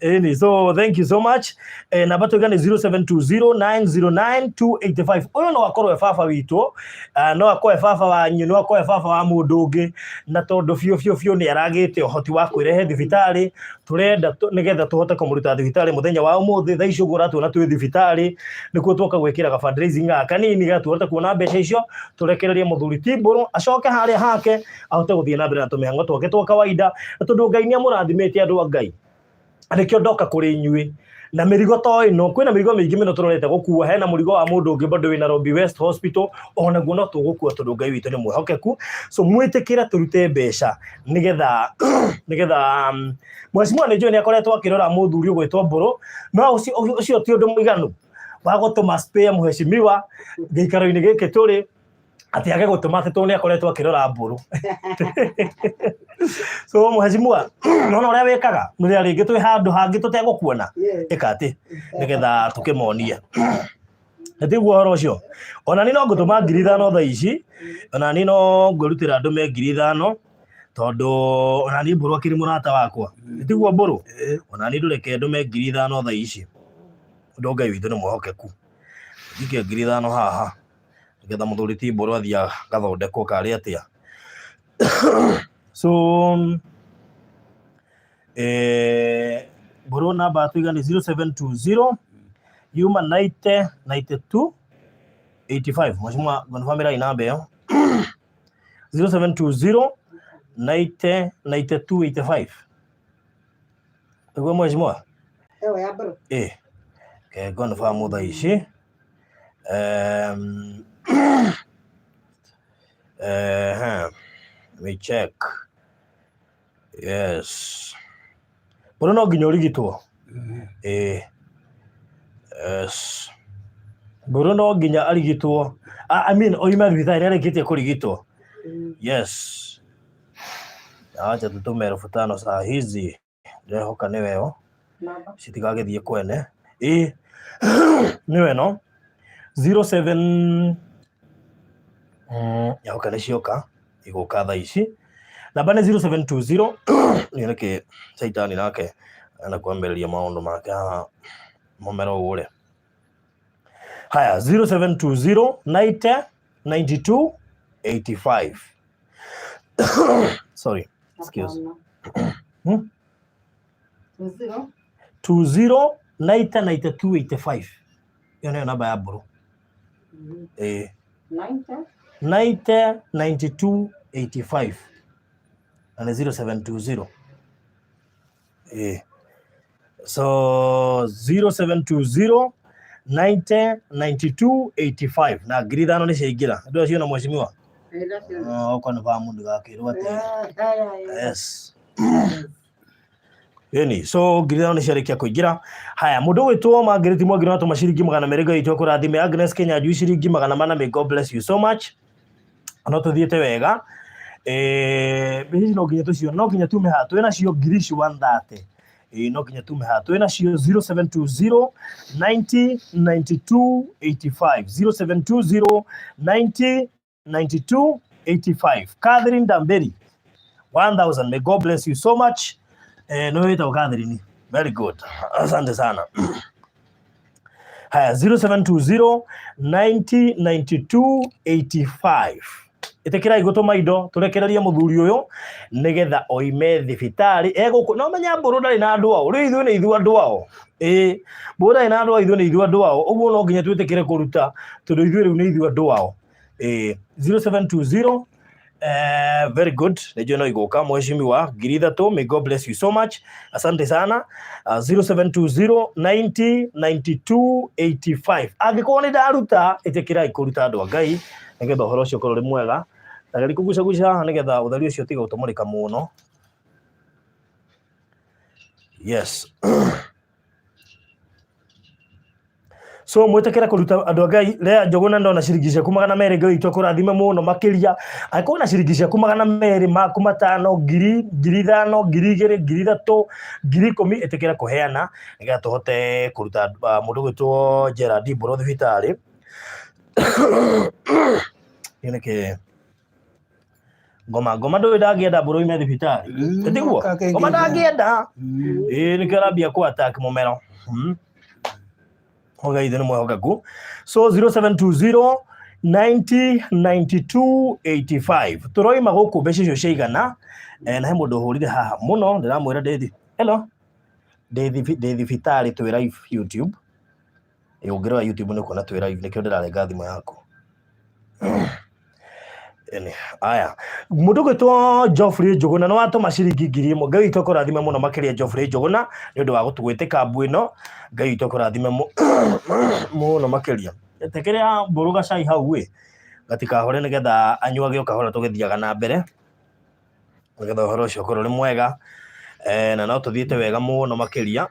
Ĩni, so thank you so much. Namba tuiga nĩ 0720909285. Ũyũ no akorwo e baba witũ, no akorwo e baba wanyu, no akorwo e baba wa mũndũ ũngĩ, na tondũ biũ biũ biũ nĩ aragĩte ũhoti wa kwĩrehe thibitarĩ, tũrenda nĩgetha tũhote kũmũruta thibitarĩ mũthenya wa ũmũthĩ. Thaa ici ũguo ũratuona twĩ thibitarĩ, nĩkuo twoka gwĩkĩra ga fundraising gaka kanini ga tũhote kuona mbeca icio, tũrekererie mũthuri ti Mbũrũ acoke harĩa hake, ahote gũthiĩ na mbere na tũmĩhang'o twake twa kawaida, na tondũ Ngai nĩ amũrathimĩte, andũ a Ngai. Nĩkĩo ndoka kũrĩ inyuĩ na mĩrigo to ĩno. Kwĩna mĩrigo mĩingĩ mũno tũrorete gũkua. Hena mũrigo wa mũndũ ũngĩ bado wĩ Nairobi West Hospital, onaguo no tũgũkua tondũ Ngai witũ nĩ mwĩhokeku. So mwĩtĩkĩre tũrute mbeca nĩgetha mheshimiwa, nĩ njũĩ nĩ akoretwo akĩrora mũthuri ũgwĩtwo Mbũrũ, no ũcio ti ũndũ mũiganu wa gũtũma spare mheshimiwa gĩikaro-inĩ gĩkĩ tũrĩ, atĩ age gũtũma atĩ tondũ nĩ akoretwo akĩrora Mbũrũ. So mheshimiwa, nona ũrĩa wĩkaga rĩrĩa rĩngĩ twĩ handũ hangĩ tũtegũkuona, ĩka atĩ nĩgetha tũkĩmonie na tiguo ũhoro ũcio. Ona niĩ no ngũtũma 5000 thaa ici, ona niĩ no ngwĩrutĩra ndũme 5000, tondũ ona niĩ Mbũrũ akĩrĩ mũrata wakwa. Tiguo, Mbũrũ? Ona niĩ ndũreke ndũme 5000 thaa ici, tondũ Ngai witũ nĩ mwĩhokeku. Njikie 5000 haha nĩgetha mũthuri ti Mbũrũ athiĩ agathondekwo karĩ atĩa. So Mbũrũ, namba tuiga nĩ 0720 yuma 90 92 85. Mheshimiwa, confirm namba ĩyo, 0720 90 92 85. Nĩguo, mheshimiwa? Ewa ya mbũrũ. Ĩ, ke confirm thaa ici. Let me check. Yes, mbũrũ no nginya ũrigitwo. Ĩ, yes, mbũrũ no nginya arigitwo. I mean, oime thibitarĩ nĩ arĩkĩtie kũrigitwo. Yes, acha tutume 5000 saa hizi. Ndĩrehoka nĩwe ĩyo. Namba. Citigagĩthiĩ kwene. Ĩ, nĩwe no 07. Yahoka nĩ cioka, igũka thaa ici. Namba nĩ 0720. Nĩ nĩkĩ caitani nake ena kwambĩrĩria maũndũ make haha, mũmero ũre. Haya, 0720 90 92 85. Sorry, excuse. Hapana. 20. 20 90 92 85, ĩyo nĩyo namba ya Mbũrũ. Ĩĩ. 90. 90 92 85, na nĩ 0720. Ĩĩ, so 0720 90 92 85, na 5000 nĩ ciaingĩra. Andũ acio na mheshimiwa. Okorwo nĩ ba mũndũ gakĩrwo atĩ yes. Ĩni, so 5000 nĩ ciarĩkia kũingĩra. Haya, mũndũ ũgwĩtwo Margaret Mwangi nĩ watũma ciringi 200, Ngai witũ akũrathime. Agnes Kĩnyanjui, ciringi 400, may God bless you so much. No tũthiĩte wega. Mbeca ici no nginya tũcio, no nginya tume haha twĩ nacio ngiri ici 130. Ĩĩ, no nginya tume haha twĩ nacio. 0720 90 92 85, 0720 90 92 85. Catherine Damberi, 1000, may God bless you so much. Nĩ wĩtagwo Catherine, very good, asante sana. Haya, 0720 90 92 85. Ĩtĩkĩrai gũtũma indo tũrekererie mũthuri ũyũ nĩgetha oime thibitarĩ egũkũ. No menya Mbũrũ ndarĩ na andũ ao, rĩu ithuĩ nĩ ithuĩ andũ ao. Ĩĩ, Mbũrũ ndarĩ na andũ ao, ithuĩ nĩ ithuĩ andũ ao. Ũguo no nginya twĩtĩkĩre kũruta tondũ ithuĩ rĩu nĩ ithuĩ andũ ao. Ĩĩ, 0720. Very good. Nĩnjũĩ no igũka mheshimiwa 3000. May God bless you so much. Asante sana. 0720 90 92 85. Angĩkorwo nĩ ndaruta, ĩtĩkĩrai kũruta andũ a Ngai nĩgetha ũhoro ũcio ũkorwo ũrĩ mwega. Ndageri kũgucaguca haha nĩgetha ũtheri ũcio ũtige gũtũmũrĩka mũno. Yes. So mwĩtĩkĩre kũruta andũ a Ngai. Lea Njũgũna, ndona ciringi ciaku 200. Ngai witũ akũrathime mũno makĩria. Angĩkorwo na ciringi ciaku 200 maku 500, ngiri, 5000, 2000, 3000, 10,000, ĩtĩkĩra kũheana nĩgetha tũhote kũruta mũndũ gwĩtwo Gerald Mbũrũ thibitarĩ. Nĩkĩ ngoma ngoma ndũĩ ndangĩenda mbũrũ ime thibitarĩ? Tiguo ngoma ndangĩenda. Ĩĩ, nĩkĩo arambia kũ attack mũmero. Ngai ithe nĩ mwĩhokeku. So 0720 90 92 85. Tũroima gũkũ mbeca icio ciaigana. Na he mũndũ ũhũrire haha mũno, ndĩramwĩra ndĩ hello, ndĩ thibitarĩ, twĩ live YouTube. Ũngĩrora YouTube nĩ ũkuona twĩ live, nĩkĩo ndĩrarenga thimũ yaku. Ene, aya mũndũ gwĩtwo Geoffrey Njũgũna nĩ watũma ciringi 1000. Ngai witũ akũrathime mũno makĩria, Geoffrey Njũgũna, nĩ ũndũ wa gũtũgwĩtĩka mbu ĩno. Ngai witũ akũrathime mũno makĩria. Tekĩrĩa mbũrũ gacai hau ĩ gatikahore nĩgetha anyuage o kahora tũgĩthiaga na mbere, nĩgetha ũhoro ũcio ũkorwo ũrĩ mwega. Na no tũthiĩte wega mũno makĩria.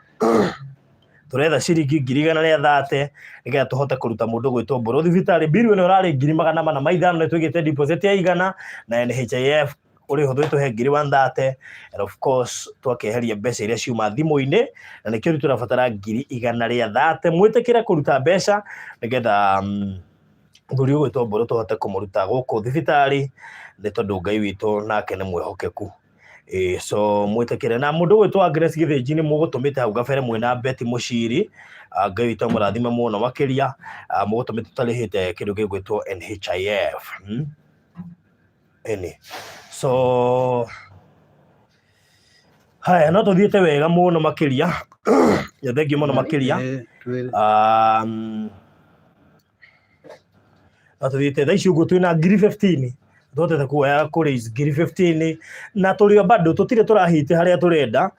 Tũretha ciringi 130,000 nĩgetha tũhote kũruta mũndũ gwĩtwo Mbũrũ thibitarĩ. Bill ĩno ĩrarĩ 405,000. Nĩ tũigĩte deposit ya 100 na NHIF ũrĩ hũthũ ĩtũhe 130,000, and of course twakĩeheria mbeca iria ciuma thimũ-inĩ, na nĩkĩo rĩu tũrabatara 130,000. Mwĩtĩkĩre kũruta mbeca nĩgetha mũthuri ũgwĩtwo Mbũrũ tũhote kũmũruta gũkũ thibitarĩ, nĩ tondũ Ngai witũ nake nĩ mwĩhokeku. Ĩĩ, so mwĩtĩkĩre. Na mũndũ ũgwĩtwo Agnes Gĩthĩnji nĩ mũgũtũmĩte hau gabere mwĩna Betty Mũciri. Ngai witũ amũrathime mũno makĩria. Mũgũtũmĩte tũtarĩhĩte kĩndũ gĩgwĩtwo NHIF. Ĩni. So haya, no tũthiĩte wega mũno makĩria. Thengiũ mũno makĩria. No tũthiĩte thaa ici ũguo twĩna 15,000, tũhotete kuoya kũ raise 15,000, na tũrĩ o bado tũtirĩ tũrahĩte harĩa tũrenda.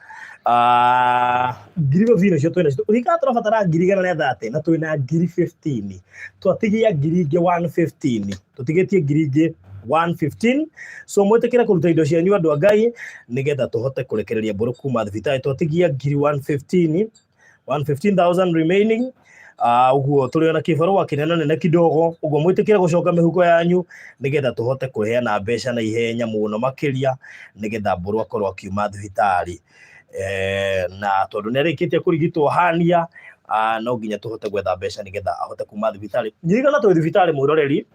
15,000 icio twĩna cio, ririkana tũrabatara 130,000 na twĩna 15,000. Twatigia ngiri ingĩ 115, tũtigĩtie ngiri ingĩ 115. So mwĩtĩkĩre kũruta indo cianyu andũ a Ngai nĩgetha tũhote kũrekereria Mbũrũ kuma thibitarĩ. Twatigia ngiri 115, 115,000 remaining. Ũguo tũrĩ ona kĩbarũa kĩnene nene kidogo. Ũguo mwĩtĩkĩre gũcoka mĩhuko yanyu nĩgetha tũhote kũheana mbeca na ihenya mũno makĩria nĩgetha Mbũrũ akorwo akiuma thibitarĩ. Na tondũ nĩ arĩkĩtie kũrigitwo hania, no nginya tũhote gwetha mbeca nĩgetha ahote kuma thibitarĩ. Nyirigana twĩ thibitarĩ, mwĩroreri,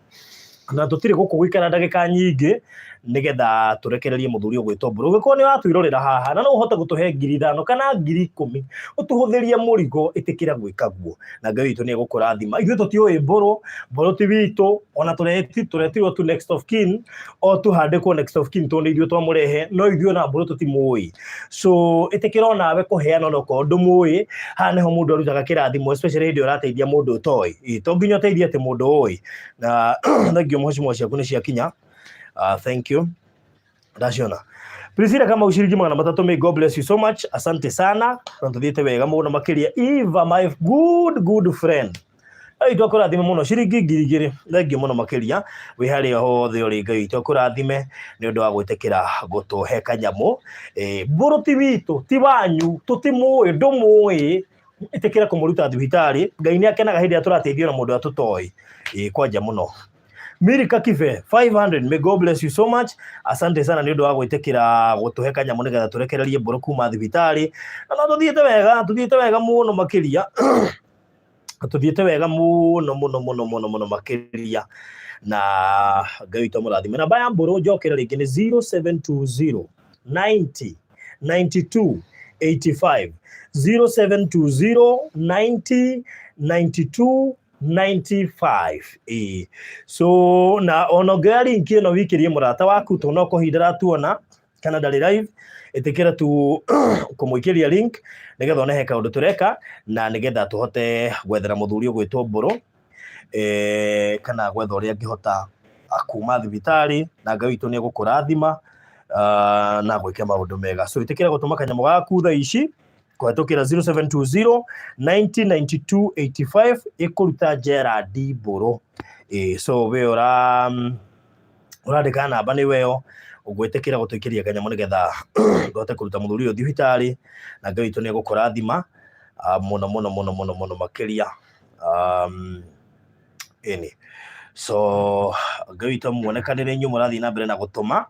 na tũtirĩ gũkũ gũikara ndagĩka nyingĩ nĩgetha tũrekererie mũthuri ũgwĩtwo Mbũrũ. Ũngĩkorwo nĩ ũratwĩrorera haha na no ũhote gũtũhe 5000 kana 10,000 ũtũhũthĩrie mũrigo, ĩtĩkĩra gwĩka guo na Ngai witũ nĩ egũkũrathima. Ithuĩ tũtiũĩ Mbũrũ, Mbũrũ ti witũ, ona tũretirwo tu next of kin, o tu handĩkwo next of kin tondũ nĩ ithuĩ twamũrehe, no ithuĩ ona Mbũrũ tũtimũĩ. So ĩtĩkĩra onawe kũheana onokorwo ndũmũĩ. Haha nĩho mũndũ arutaga kĩrathimo, especially hĩndĩ ĩrĩa ũrateithia mũndũ ũtoĩ. Ĩ, to nginya ũteithie atĩ mũndũ ũĩ. Na thank you, mheshimiwa, ciaku nĩ ciakinya. Thank you, ndaciona. Priscilla Kamau, ciringi 300. May God bless you so much. Asante sana, na tuthiĩte wega mũno makĩria. Eva, my good good friend, Ngai witũ akũrathime mũno, ciringi 2000. Thengiũ mũno makĩria wĩ harĩa hothe ũrĩ. Ngai witũ akũrathime nĩ ũndũ wa gwĩtĩkĩra gũtũhe kanyamũ. Mbũrũ ti witũ, ti wanyu, tũtimũĩ, ndũmũĩ. Ĩtĩkĩra kũmũruta thibitarĩ. Ngai nĩ akenaga hĩndĩ ĩrĩa tũrateithio na mũndũ ũrĩa tũtoĩ. Kwanja mũno. Milika Kibe 500, may God bless you so much. Asante sana nĩ ũndũ wa gwĩtĩkĩra gũtũhe kanyamũ nĩgetha tũrekererie Mbũrũ kuma thibitarĩ. Na no tũthiĩte wega, tũthiĩte wega mũno makĩria, tũthiĩte wega mũno mũno mũno mũno mũno makĩria, na Ngai witũ amũrathime. Namba ya Mbũrũ njokere rĩngĩ nĩ 0720 90 92 85, 0720 90. 92 95. Ĩĩ, so na ona ũngĩoya link ĩno wikĩrie mũrata waku, tondũ no kũhinda aratuona kana ndarĩ live, ĩtĩkĩra tu kũmũikĩria link nĩgetha one he kaũndũ tũreka na nĩgetha tũhote gwethera mũthuri ũgwĩtwo Mbũrũ, kana gwetha ũrĩa angĩhota kuma thibitarĩ, na Ngai witũ nĩ egũkũrathima na gwĩke maũndũ mega. So ĩtĩkĩra gũtũma kanyamũ gaku thaa ici kũhetũkĩra 0720 9092 85, ĩkũruta Gerald Mbũrũ. Ĩĩ, so we ũrandĩka namba nĩ weyo ũgwĩtĩkĩra gũtũikĩria kanyamũ nĩgetha tũhote kũruta mũthuri ũyũ thibitarĩ, na Ngai witũ nĩ egũkũrathima mũno mũno mũno mũno mũno makĩria. Ĩni, so Ngai witũ muonekanĩre inyuĩ mũrathiĩ na mbere na gũtũma.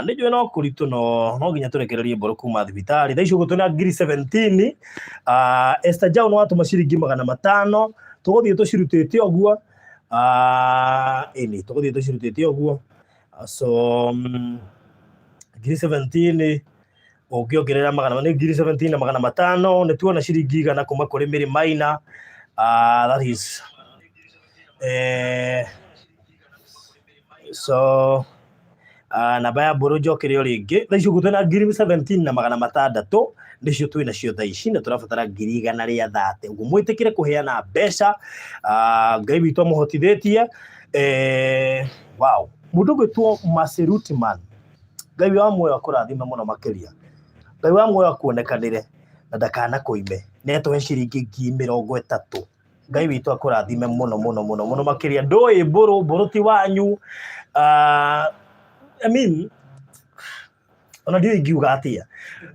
Nĩ njũĩ no kũritũ, no nginya tũrekererie Mbũrũ kuma thibitarĩ. Thaa ici ũguo twĩna ngiri 17. Esther Jau nĩ watũma ciringi 500, tũgũthiĩ tũcirutĩte ũguo. Ĩni, tũgũthiĩ tũcirutĩte ũguo. So ngiri 17 ũngĩongerera magana nĩ ngiri 17 na 500, nĩ tuona ciringi 100 kuma kũrĩ Mary Maina. That is so namba ya Mbũrũ njokere o rĩngĩ. Thaa ici ũguo twĩna ngiri 17 na 600 nĩcio twĩ nacio thaa ici, na tũrabatara ngiri 130. Ũguo mwĩtĩkĩre kũheana mbeca. Ngai witũ amũhotithĩtie. Wow, mũndũ ũgwĩtwo Mercy Rutman, Ngai wa muoyo akũrathime mũno makĩria. Ngai wa muoyo akuonekanĩre na ndakanakũime. Nĩ atũhe ciringi ngiri 30. Ngai witũ akũrathime mũno mũno mũno mũno makĩria. Ndũĩ Mbũrũ, Mbũrũ ti wanyu. I mean, ona ndiũĩ ingiuga atĩa.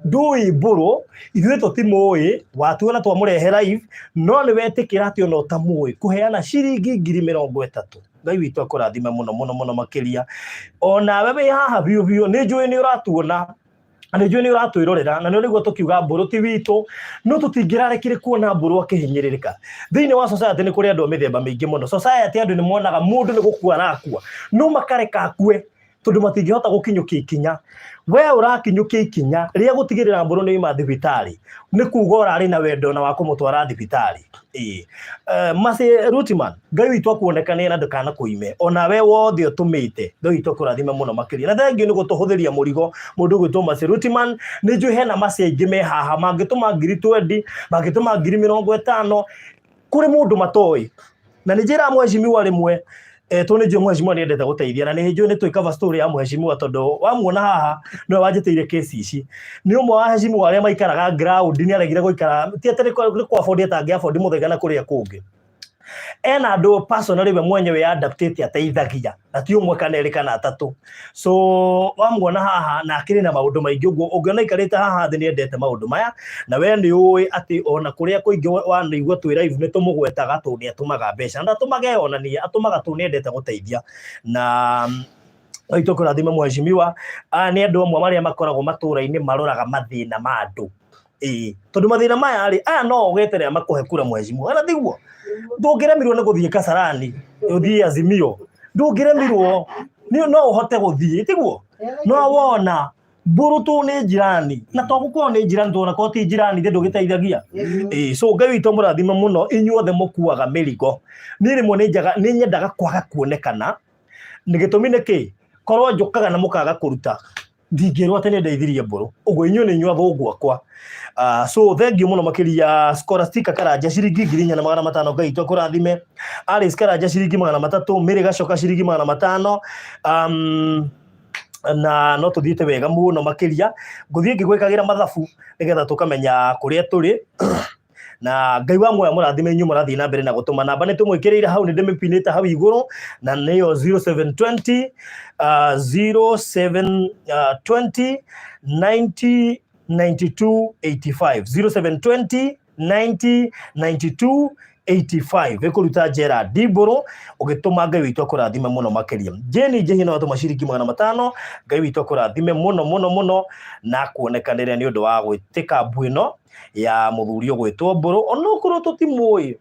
Ndũĩ Mbũrũ, ithuĩ tũtimũĩ, watuona twamũrehe live, no nĩ wetĩkĩra atĩ ona ũtamũĩ kũheana ciringi ngiri 30. Ngai witũ akũrathime mũno mũno mũno makĩria. Onawe wĩ haha biũ biũ, nĩ njũĩ nĩ ũratuona, na nĩ njũĩ nĩ ũratwĩrorera, na nĩ nĩguo tũkiuga Mbũrũ ti witũ, no tũtingĩrarekire kuona Mbũrũ akĩhinyĩrĩrĩka. Thĩinĩ wa society nĩ kũrĩ andũ a mĩthemba mĩingĩ mũno. Society andũ nĩ monaga mũndũ nĩ gũkua arakua, no makareka akue tondũ matingĩhota gũkinyũkia ikinya. We ũrakinyũkia ikinya rĩa gũtigĩrĩra Mbũrũ nĩ ima thibitarĩ, nĩ kuga ũrarĩ na wendo na wa kũmũtwara thibitarĩ. Ĩĩ. Mercy Rutman, Ngai witũ akuonekanĩre na ndakanakũime. Ona we wothe ũtũmĩte, Ngai witũ akũrathime mũno makĩria. Na thengiũ nĩ gũtũhũthĩria mũrigo mũndũ ũgwĩtwo Mercy Rutman. Nĩ njũĩ hena Mercy aingĩ me haha mangĩtũma ngiri 20, mangĩtũma ngiri 50 kũrĩ mũndũ matoĩ. Na nĩ njĩraga mheshimiwa rĩmwe, tondũ nĩ njũĩ mheshimiwa nĩ endete gũteithia, na nĩ njũĩ nĩ twĩ cover story ya mheshimiwa, tondũ wamuona haha nĩwe wanjĩtĩire kesi ici. Nĩ ũmwe wa heshimiwa arĩa maikaraga ground, nĩ aregire gũikara, ti atĩ nĩ kwa afford atangĩ afford mũthaiga na kũrĩa kũngĩ. Ena andũ personally we mwenyewe adaptĩte ateithagia, na ti ũmwe kana erĩ kana atatũ. So wamuona haha na akĩrĩ na maũndũ maingĩ ũguo, ũngĩona aikarĩte haha thĩ nĩ endete maũndũ maya, na we nĩ ũĩ atĩ ona kũrĩa kũingĩ wanaigua twĩ live nĩ tũmũgwetaga tondũ nĩ atũmaga mbeca, na ndatũmaga eyonanie, atũmaga tondũ nĩ endete gũteithia. Na Ngai tũkũrathime mheshimiwa. Aya nĩ andũ amwe marĩa makoragwo matũra-inĩ maroraga mathĩna ma andũ. Ĩĩ, tondũ mathĩna maya rĩ, aya no ũgeterera makũhe kura mheshimiwa, kana tiguo? Ndũngĩremirwo nĩ gũthiĩ Kasarani, ũthiĩ Azimio, ndũngĩremirwo, nĩ no ũhote gũthiĩ, tiguo? No wona Mbũrũ tũ nĩ njirani, na to gũkorwo nĩ njirani, tondũ onakorwo ti njirani ithe ndũgĩteithagia. Ĩĩ, so Ngai witũ amũrathime mũno inyuothe mũkuaga mĩrigo. Niĩ rĩmwe nĩ nyendaga kwaga kuonekana, nĩ gĩtũmi nĩ kĩ? Korwo njũkaga na mũkaga kũruta, ndingĩrwo atĩ nĩ ndeithirie Mbũrũ. Ũguo inyuĩ nĩ inyuĩ athũngũ akwa. So thengiũ mũno makĩria. Scholastica Karanja ciringi 4,500, Ngai witũ akũrathime. Alice Karanja ciringi 300, Mary Gacoka ciringi 500. Na no tũthiĩte wega mũno makĩria, ngũthiĩ ngĩgwĩkagĩra mathabu nĩgetha tũkamenya kũrĩa tũrĩ. Na Ngai wa muoyo mũrathime inyuĩ mũrathiĩ na mbere na gũtũma. Namba nĩ tũmwĩkĩrĩire hau, nĩ ndĩmĩpinĩte hau igũrũ, na nĩyo 0720 0720 90 92 85, 0720 90 92 85, ĩkũruta Gerald Mbũrũ. Ũgĩtũma, Ngai witũ akũrathime mũno makĩria. Jane Njihia no atũma ciringi 500, Ngai witũ akũrathime mũno mũno mũno na kuonekanĩre nĩ ũndũ wa gwĩtĩka mbu ĩno ya mũthuri ũgwĩtwo Mbũrũ, onokorwo tũtimũĩ,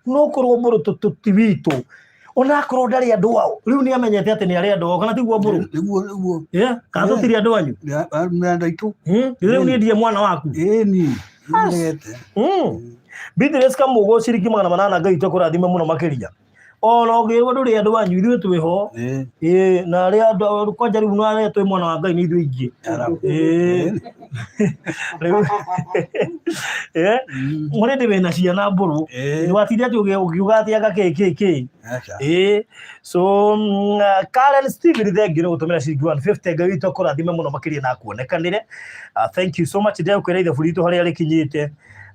nokorwo Mbũrũ ti witũ, onakorwo ndarĩ andũ ao, rĩu nĩ amenyete atĩ nĩ arĩ andũ ao, kana tiguo Mbũrũ? Nĩguo, nĩguo. Yeah, kana tũtirĩ andũ anyu? Nĩ andũ aitũ. Rĩu niĩ ndirĩ mwana waku. Ĩni, nĩndegete. Beatrice Kamũgũ ciringi 800, Ngai witũ akũrathime mũno makĩria. Ona ũngĩrwo ndũrĩ andũ anyu, ithuĩ twĩho. Ĩĩ, na arĩa andũ kwanja rĩu no arĩa twĩ mwena wa Ngai nĩ ithuĩ aingĩ. Ĩĩ. Rĩu ĩĩ, mũrĩndĩ wĩna ciana mbũrũ. Nĩwatinde atĩ ũkiuga atĩ anga kĩ kĩ kĩ. Ĩĩ. So Karen Steven, thank you nĩ gũtũmĩra ciringi 150. Ngai witũ akũrathime mũno makĩria na akuonekanĩre. Thank you so much. Ndĩrakwĩra ithabu ritũ harĩa rĩkinyĩte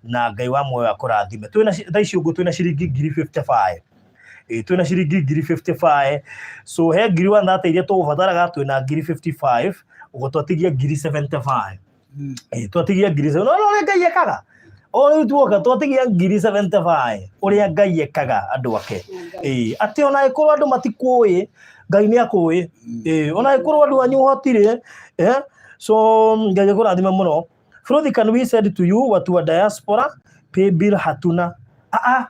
na Ngai wa muoyo akũrathime. Twĩna thaa ici ũguo twĩna ciringi 55,000. Ĩĩ, twĩna ciringi 55,000. So he 130,000 iria tũgũbataraga, twĩna 55,000, ũguo twatigia 75,000. Ĩĩ, twatigia ngiri no no ũrĩa Ngai ekaga o rĩu tuoka twatigia 75,000, ũrĩa Ngai ekaga andũ ake. Ĩĩ, atĩ ona ĩkorwo andũ matikũĩ, Ngai nĩ akũĩ. Ĩĩ, ona ĩkorwo andũ anyu ũhotire, eh? So Ngai akũrathime mũno. Frothi, can we send to you watu wa diaspora? Pay bill hatuna. Ah ah,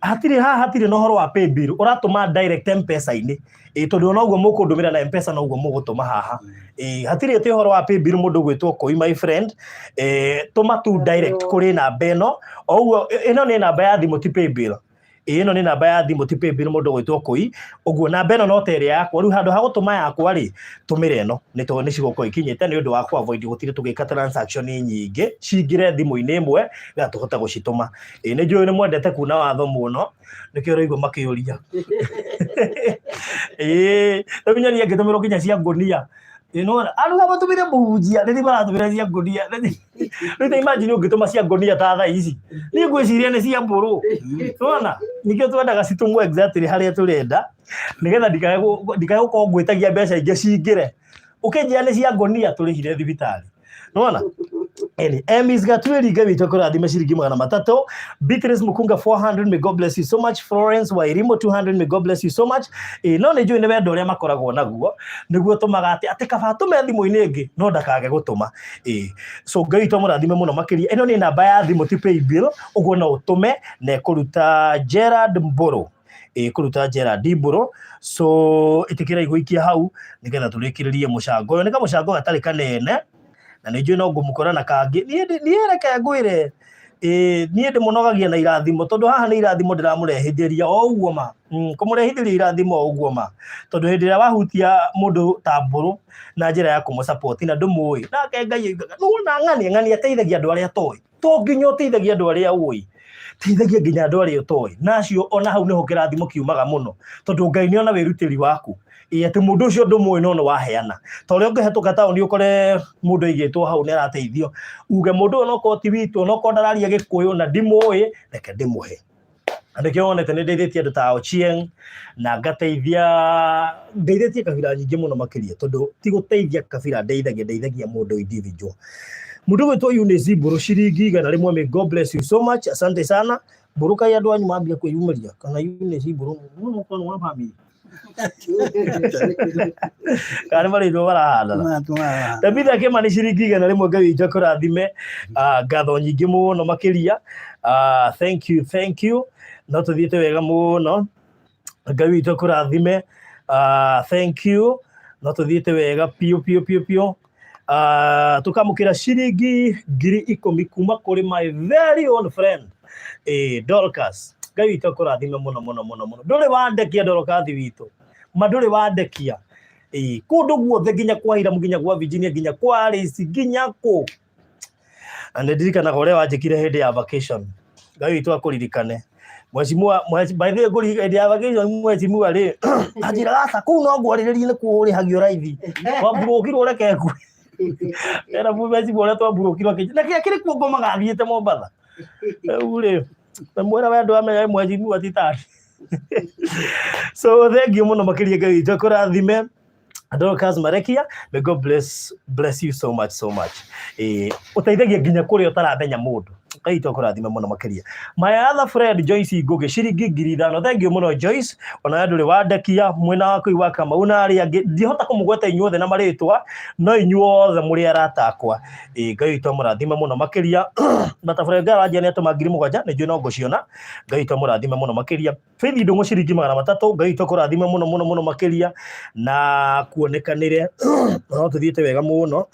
hatirĩ haha, hatirĩ na ũhoro wa pay bill, ũratũma direct M-Pesa-inĩ. Ĩĩ, tondũ ona ũguo mũkũndũmĩra na M-Pesa noguo mũgũtũma haha. Ĩĩ, hatirĩ atĩ ũhoro wa pay bill mũndũ gwĩtwo kũi, my friend. Ĩĩ, tũma tu direct kũrĩ namba ĩno o ũguo. Ĩno nĩ namba ya thimũ, ti pay bill. Ĩĩ, ĩno nĩ namba ya thimũ, ti pay bill, mũndũ gwĩtwo kũi. Ũguo namba ĩno no ta ĩrĩa yakwa. Rĩu handũ ha gũtũma yakwa rĩ, tũmĩre ĩno nĩ tondũ nĩ cigũkorwo ikinyĩte, nĩ ũndũ wa kũ avoid gũtirĩ tũgĩka transaction nyingĩ, cingĩre thimũ-inĩ ĩmwe nĩgetha tũhote gũcitũma. Ĩĩ, nĩ njũĩ nĩ mwendete kuna watho mũno, nĩkĩo ũraigua makĩũria. Ĩĩ, rĩu nyonia ngĩtũmĩrwo nginya cia ngũnia. Ĩĩ, nĩwona andũ aya matũmĩre mũhunjia rĩrĩa maratũmĩra cia ngũnia. Rĩu ta imagine ũngĩtũma cia ngũnia ta thaa ici, niĩ ngwĩciria nĩ cia mbũrũ. Nĩwona nĩkĩo twendaga citũmwo exactly harĩa tũrenda, nĩgetha ndikae gũkorwo ngwĩtagia mbeca ingĩ cingĩre ũkĩnjĩra nĩ cia ngũnia tũrĩhire thibitarĩ. Nĩwona Eni, Emis Gatwiri, Ngai witũ akũrathime, ciringi 300. Beatrice Mukunga 400, may God bless you so much. Florence Wairimo 200, may God bless you so much. No nĩ njũĩ nĩ wendo ũrĩa makoragwo naguo nĩguo tũmaga atĩ kaba atũme thimũ-inĩ ĩngĩ no ndakage gũtũma. So Ngai witũ amũrathime mũno makĩria. Ĩno nĩ namba ya thimũ, ti pay bill, ũguo no ũtũme na ĩkũruta Gerard Mbũrũ. Ĩkũruta Gerard Mbũrũ. So ĩtĩkĩra igũikia hau nĩgetha tũrĩkĩrĩrie mũcango ũyũ. Nĩ kamũcango gatarĩ kanene na nĩ njũĩ no ngũmũkora na kangĩ. Niĩ reke ngwĩre, niĩ ndĩmũnogagia na irathimo, tondũ haha nĩ irathimo ndĩramũrehithĩria o ũguo ma. Kũmũrehithĩria irathimo o ũguo ma, tondũ hĩndĩ ĩrĩa wahutia mũndũ ta Mbũrũ na njĩra ya kũmũ-support na ndũmũĩ, nake Ngai oigaga nĩwona ng'ania ng'ania ateithagia andũ arĩa atoĩ. To nginya ũteithagia andũ arĩa ũĩ, teithagia nginya andũ arĩa ũtoĩ, na acio ona hau nĩho kĩrathimo kiumaga mũno, tondũ Ngai nĩ ona wĩrutĩri waku. Ĩĩ, atĩ mũndũ ũcio ndũmũĩ no nĩ waheana. Ta ũrĩa ũngĩhetũka taũni ũkore mũndũ aigĩtwo hau nĩ arateithio, uge mũndũ ũyũ onokorwo ti witũ, onokorwo ndararia Gĩkũyũ na ndimũĩ, reke ndĩmũhe. Na nĩkĩo wonete nĩ ndeithĩtie andũ ta Ochieng na ngateithia, ndeithĩtie kabira nyingĩ mũno makĩria, tondũ ti gũteithia kabira ndeithagia, ndeithagia mũndũ individual. Mũndũ ũgwĩtwo Eunice Mbũrũ ciringi 100, may God bless you so much, asante sana. Mbũrũ, kaĩ andũ anyu mambia kwĩyumĩria kana Eunice Mbũrũ no mũkorwo nĩ wa family kana nĩ marĩtwa marahandana. Tabitha Kĩmani ciringi 100, Ngai witũ akũrathime. Ngatho nyingĩ mũno makĩria. Thank you, thank you. No tũthiĩte wega mũno, Ngai witũ akũrathime. Thank you, no tũthiĩte wega piũ piũ piũ piũ. Tũkamũkĩra ciringi 10,000 kuma kũrĩ my very own friend, Dorcas. Ngai witũ akũrathime mũno mũno mũno mũno. Ndũrĩ wandekia, Dorcas witũ, ma ndũrĩ wandekia. Kũndũ guothe, nginya kwa Iramu, nginya gwa Virginia, nginya kwa Alice, nginya kũ, na nĩ ndirikanaga ũrĩa wanjĩkire hĩndĩ ya vacation. Ngai witũ akũririkane, mheshimiwa. By the way, hĩndĩ ya vacation, mheshimiwa rĩ anjĩraga, aca kũu no ngwarĩrĩrie nĩ kuo ũrĩhagio raithi, twamburũkirwo, reke ngue era mheshimiwa ũrĩa twamburũkirwo akĩnjĩra na kĩrĩa kĩrĩ kuo ngomaga thiĩte Mombatha. Rĩu rĩ mwĩra we andũ amenya mheshimiwa ti tani. So thank you mũno makĩria, Ngai witũ akũrathime. Dorcas Marekia, may God bless you so much, so much. Ũteithagia nginya kũrĩa ũtaramenya mũndũ. Ngai witũ akũrathime mũno makĩria. My other friend Joyce Ngugi ciringi 5,000. Thank you mũno Joyce. Ona we ndũrĩ wandekia mwena waku wa Kamau na arĩa angĩ. Ndihota kũmũgweta inyuothe na marĩtwa, no inyuothe mũrĩ arata akwa. Ngai witũ amũrathime mũno makĩria. Matabarĩra aranjia nĩ atũma 7,000, nĩ njũĩ no ngũciona. Ngai witũ amũrathime mũno makĩria. Faith Ndũng'ũ ciringi 300, Ngai witũ akũrathime mũno mũno mũno makĩria na kuonekanĩre. No tũthiĩte wega mũno.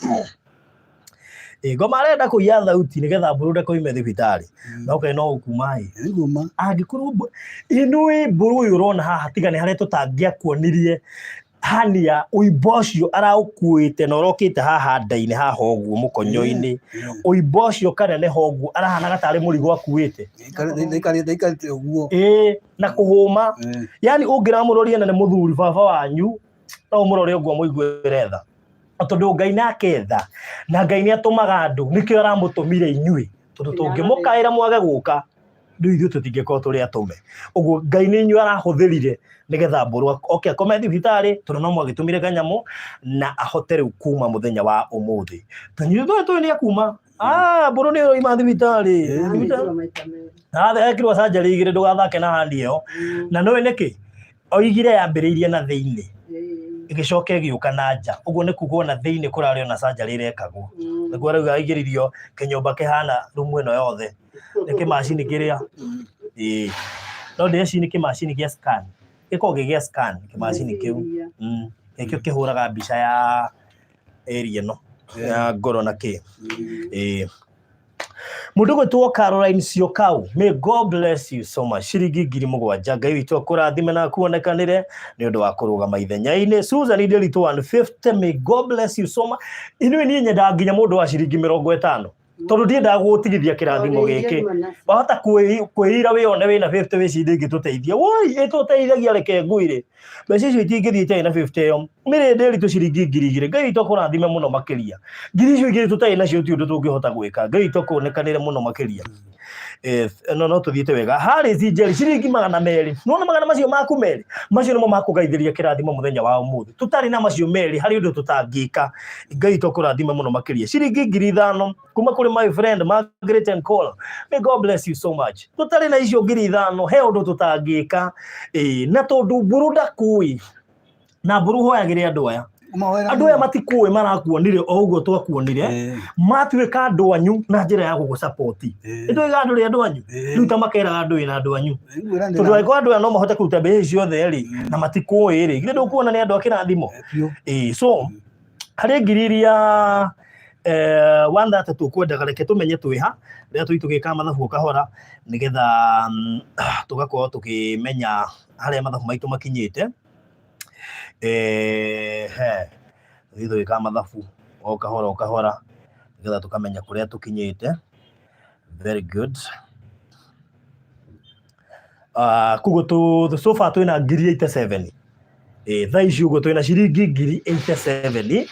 Ĩ, ngoma arenda kũiya thauti nĩgetha mbũrũ ndakoime thibitarĩ no kaĩ no ũkuma ĩ. Nĩnguma. Angĩkorwo ĩno ĩ mbũrũ ũyũ ũrona haha, tiga nĩ harĩa tũtangĩakuonirie hania ũimbo ũcio araũkuĩte na ũrokĩte haha nda-inĩ haha ũguo mũkonyo-inĩ, ũimbo ũcio kaneneha ũguo arahanaga tarĩ mũrigo akuĩte. Ndaikarĩte ũguo. Ĩĩ, na kũhũma. Yani ũngĩramũroria na nĩ mũthuri baba wanyu, no ũmũrore ũguo mũiguĩre tha. Na tondũ Ngai nake tha, na Ngai nĩ atũmaga andũ, nĩkĩo aramũtũmire inyuĩ, tondũ tũngĩmũkaĩra mwage gũka, rĩu ithuĩ tũtingĩkorwo tũrĩ atũme. Ũguo Ngai nĩ inyuĩ arahũthĩrire nĩgetha mbũrũ oke akome thibitarĩ, tondũ no mwagĩtũmire kanyamũ, na ahote rĩu kuma mũthenya wa ũmũthĩ. Tanyuĩ tũĩ tũĩ nĩ akuma. Ah, mbũrũ nĩ ũroima thibitarĩ. Thibitarĩ. Ekirwo surgery igĩrĩ, ndũgathake na handi ĩyo. Na nĩũĩ nĩkĩ? Oigire yambĩrĩirie na thĩinĩ, ĩgĩcoka ĩgĩũka na nja. Ũguo nĩ kuga ona thĩinĩ kũrarĩ ona surgery ĩrekagwo. Nĩguo rĩu aingĩririo kĩnyũmba kĩhana rumu ĩno yothe. Nĩ kĩmacini kĩrĩa. Ĩĩ. No ndĩreciria nĩ kĩmacini gĩa scan. Gĩkoragwo gĩ gĩa scan kĩmacini kĩu. Nĩkĩo kĩhũraga mbica ya area ĩno ya ngoro na kĩ. Ĩĩ. Mũndũ gwĩtwo Caroline Syokau, may God bless you so much. Ciringi 7,000, Ngai witũ akũrathime na akuonekanĩre nĩ ũndũ wa kũrũgama ithenya-inĩ. Susan Nderitu 150, may God bless you so much. Inyuĩ niĩ nyendaga nginya mũndũ wa ciringi 50, tondũ ndiendaga gũtigithia kĩrathimo gĩkĩ. Wahota kwĩira wĩone wĩna 50 wĩcirie ĩngĩtũteithia. Woi, ĩtũteithagia, reke ngwĩre. Mbeca icio itingĩthiĩ itarĩ na 50 ĩyo. Mĩrĩ Nderitu ciringi 2,000, Ngai witũ akũrathime mũno makĩria. Ngiri icio igĩrĩ tũtarĩ nacio ti ũndũ tũngĩhota gwĩka. Ngai witũ akuonekanĩre mũno makĩria. No no tũthiĩte wega. Harris Njeri ciringi 200. Nĩwona magana macio maku merĩ? Macio nĩmo makũgaithĩria kĩrathimo mũthenya wa ũmũthĩ. Tũtarĩ na macio merĩ harĩ ũndũ tũtangĩka. Ngai witũ akũrathime mũno makĩria. Ciringi 5,000 kuma kũrĩ my friend Margaret and Cole. May God bless you so much. Tũtarĩ na icio 5,000 he ũndũ tũtangĩka. Na tondũ mbũrũ ndakũĩ, na mbũrũ hoyagĩre andũ aya. Andũ aya matikũĩ, marakuonire o ũguo twakuonire, matuĩka andũ anyu na njĩra ya gũgũsupport. Nĩtũiga andũ rĩ andũ anyu, rĩu ta makeraga andũ ĩna andũ anyu, tondũ angĩkorwo andũ aya no mahote kũruta mbeca ici ciothe rĩ, na matikũĩ rĩ, githĩ ndũkuona nĩ andũ a kĩrathimo? So harĩ ngiri iria 130 tũkwendaga, reke tũmenye twĩha rĩrĩa tũi tũgĩkaga mathabu o kahora, nĩgetha tũgakorwo tũkĩmenya harĩa mathabu maitũ makinyĩte. He tũthiĩ tũgĩkaga mathabu o kahora o kahora, nĩgetha tũkamenya kũrĩa tũkinyĩte. Very good. Koguo so far twĩna ngiri 87. Thaa ici ũguo twĩna ciringi ngiri 87.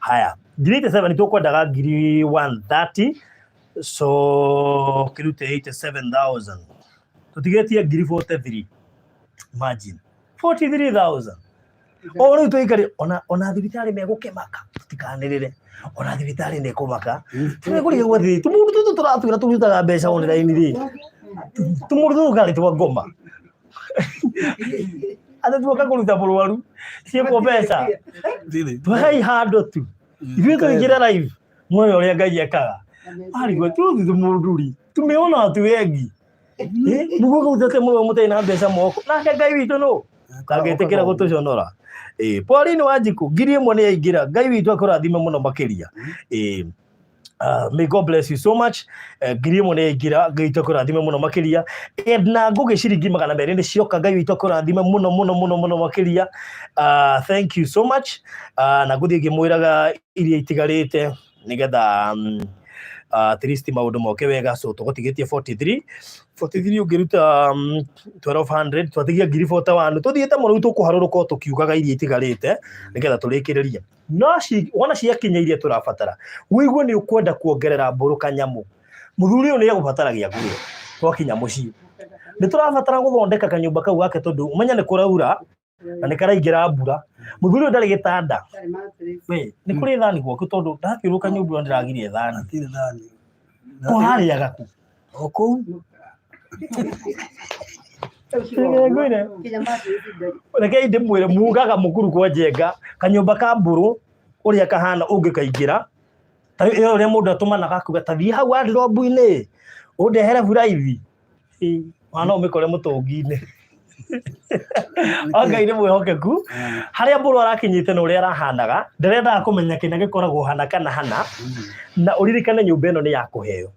Haya, ngiri 87 tũkwendaga ngiri 130, so kĩrute 87,000, tũtigĩtie ngiri 43. Imagine 43,000. O rĩu tũikare ona thibitarĩ megũkĩmaka, tũtikanĩrĩre, ona thibitarĩ nĩ ĩkũmaka. Tũmekũrigwo atĩrĩ, tũmũndũ tũtũ tũratwĩra tũrutaga mbeca online rĩ, tũmũndũ tũtũ karĩ twa ngoma atĩ tuoka kũruta mũrwaru ciĩkwo mbeca, twehei handũ tu ithuĩ tũingĩre live muone ũrĩa Ngai ekaga. Arigwo tũthu tũmũndũ tumeona watu wengi nĩguo kũruta mũrwaru mũtarĩ na mbeca moko, nake Ngai witũ nũ ndangĩtĩkĩra gũtũconora. Pauline Wanjiku 1,000 nĩ yaingĩra, Ngai witũ akũrathime mũno makĩria. May God bless you so much. 1,000 nĩ yaingĩra, Ngai witũ akũrathime mũno makĩria. Edna Ngũgĩ ciringi 200 nĩ cioka, Ngai witũ akũrathime mũno mũno mũno mũno makĩria. Thank you so much. Na ngũthiĩ ngĩmwĩraga iria itigarĩte nĩgetha at least maũndũ moke wega. So tũgũtigĩtie 43 43, ũngĩruta 1200 twatigia ngiri 41. Tũthiĩte mũno, rĩu tũkũharũrũka o tũkiugaga iria itigarĩte nĩgetha tũrĩkĩrĩrie. No wona ciakinya iria tũrabatara, wĩigue nĩ ũkwenda kuongerera mbũrũ kanyamũ. Mũthuri ũyũ nĩ egũbatara gĩa kũrĩa twakinya mũciĩ. Nĩ tũrabatara gũthondeka kanyũmba kau gake, tondũ ũmenya nĩ kũraura na nĩ karaingĩra mbura. Mũthuri ũyũ ndarĩ gĩtanda. We, nĩ kũrĩ thani gwaku? Tondũ ndathiũrũrũka nyũmba ĩyo ndĩragirie thani. Hatirĩ thani. Kũharĩaga kũ? O kũu. Ngwĩre, rekei ndĩmwĩre, mugaga mũkuru kwa njenga kanyũmba ka mbũrũ ũrĩa kahana ũngĩkaingĩra ta ĩyo ũrĩa mũndũ atũmanaga akuga ta thiĩ hau wardrobe-inĩ ũndehere buraithi. Wana ũmĩkore mũtũngi-inĩ. O Ngai nĩ mwĩhokeku. Harĩa Mbũrũ arakinyĩte na ũrĩa arahanaga, ndĩrendaga kũmenya kĩna gĩkoragwo hana kana hana, na ũririkane nyũmba ĩno nĩ ya kũheo.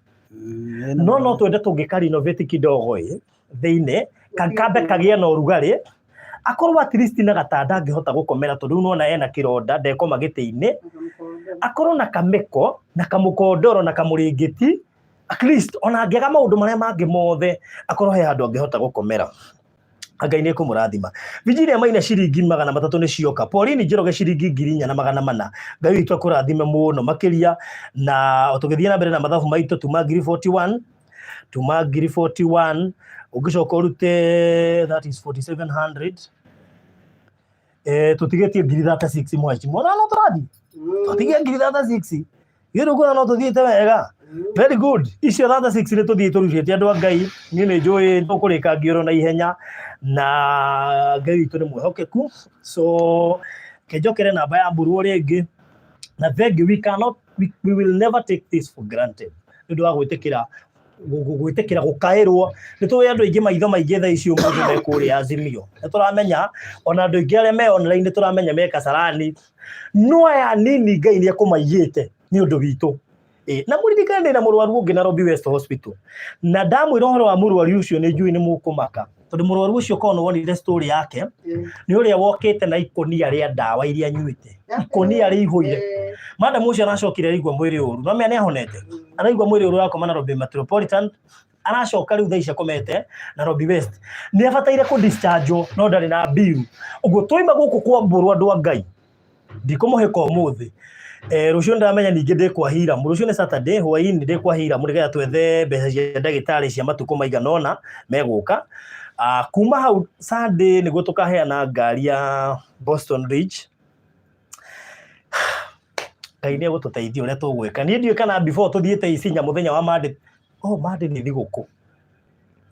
No no twende tũngĩka renovate kidogo ĩ thĩinĩ, kambe kagĩe na ũrugarĩ, akorwo at least na gatanda angĩhota gũkomera tondũ rĩu nĩwona ena kĩronda ndekoma gĩtĩ-inĩ, akorwo na kamĩko na kamũkondoro na kamũrĩngĩti, at least ona angĩaga maũndũ marĩa mangĩ mothe, akorwo he handũ angĩhota gũkomera. Ngai nĩ ekũmũrathima. Virginia Maina ciringi 300 nĩ cioka. Pauline Njoroge ciringi 4,400. Ngai witũ akũrathime mũno makĩria. Na tũgĩthiĩ na mbere na mathabu maitũ, tuma ngiri 41, tuma ngiri 41, ũngĩcoka ũrute that is 4700. Tũtigĩtie ngiri 36 mheshimiwa. Na no tũrathiĩ. Tũtigie ngiri 36. Githĩ ndũkuona no tũthiĩte wega? Very good. Icio 36 nĩ tũthiĩ tũrucĩte andũ a Ngai. Niĩ nĩ njũĩ tũkũrĩka ngĩũrwo na ihenya na Ngai witũ nĩ mwĩhokeku. So kenjokere namba ya Mbũrũ rĩngĩ. Na thank you. We cannot, we will never take this for granted. Nĩ ũndũ wa gwĩtĩkĩra gwĩtĩkĩra gũkaĩrwo. Nĩ tũĩ andũ aingĩ maitho maingĩ thaa ici ũmũthĩ me kũrĩa Azimio. Nĩ tũramenya ona andũ aingĩ arĩa me online nĩ tũramenya me Kasarani. No aya nini Ngai nĩ ekũmaigĩte nĩ ũndũ witũ. Na mũririkane ndĩna mũrwaru ũngĩ Nairobi West Hospital. Na ndamwĩra ũhoro wa mũrwaru ũcio nĩ njũĩ nĩ mũkũmaka. Tondũ mũrwaru ũcio korwo nĩ wonire story yake, nĩ ũrĩa wokĩte na ikũnia rĩa ndawa iria anyuĩte. Ikũnia rĩihũire. Madam ũcio aracokire aigua mwĩrĩ ũru. No menya nĩ ahonete. Araigua mwĩrĩ ũru arakoma Nairobi Metropolitan. Aracoka rĩu thaa ici akomete Nairobi West. Nĩ abataire kũ discharge no ndarĩ na bill. Ũguo twaima gũkũ kwa Mbũrũ andũ a Ngai. Ndikũmũhĩka ũmũthĩ. Rũciũ ndĩramenya ningĩ ndĩ kwa Hiram. Rũciũ nĩ Saturday, hwaĩ-inĩ ndĩ kwa Hiram nĩgetha twethe mbeca cia ndagĩtarĩ cia matukũ maigana ũna megũka. Kuma hau Sunday nĩguo tũkaheana ngari ya Boston Ridge. Ngai nĩ egũtũteithia ũrĩa tũgwĩka. Niĩ ndiũĩ kana before tũthiĩte Isinya mũthenya wa Monday. Oh, Monday nĩ thigũkũ.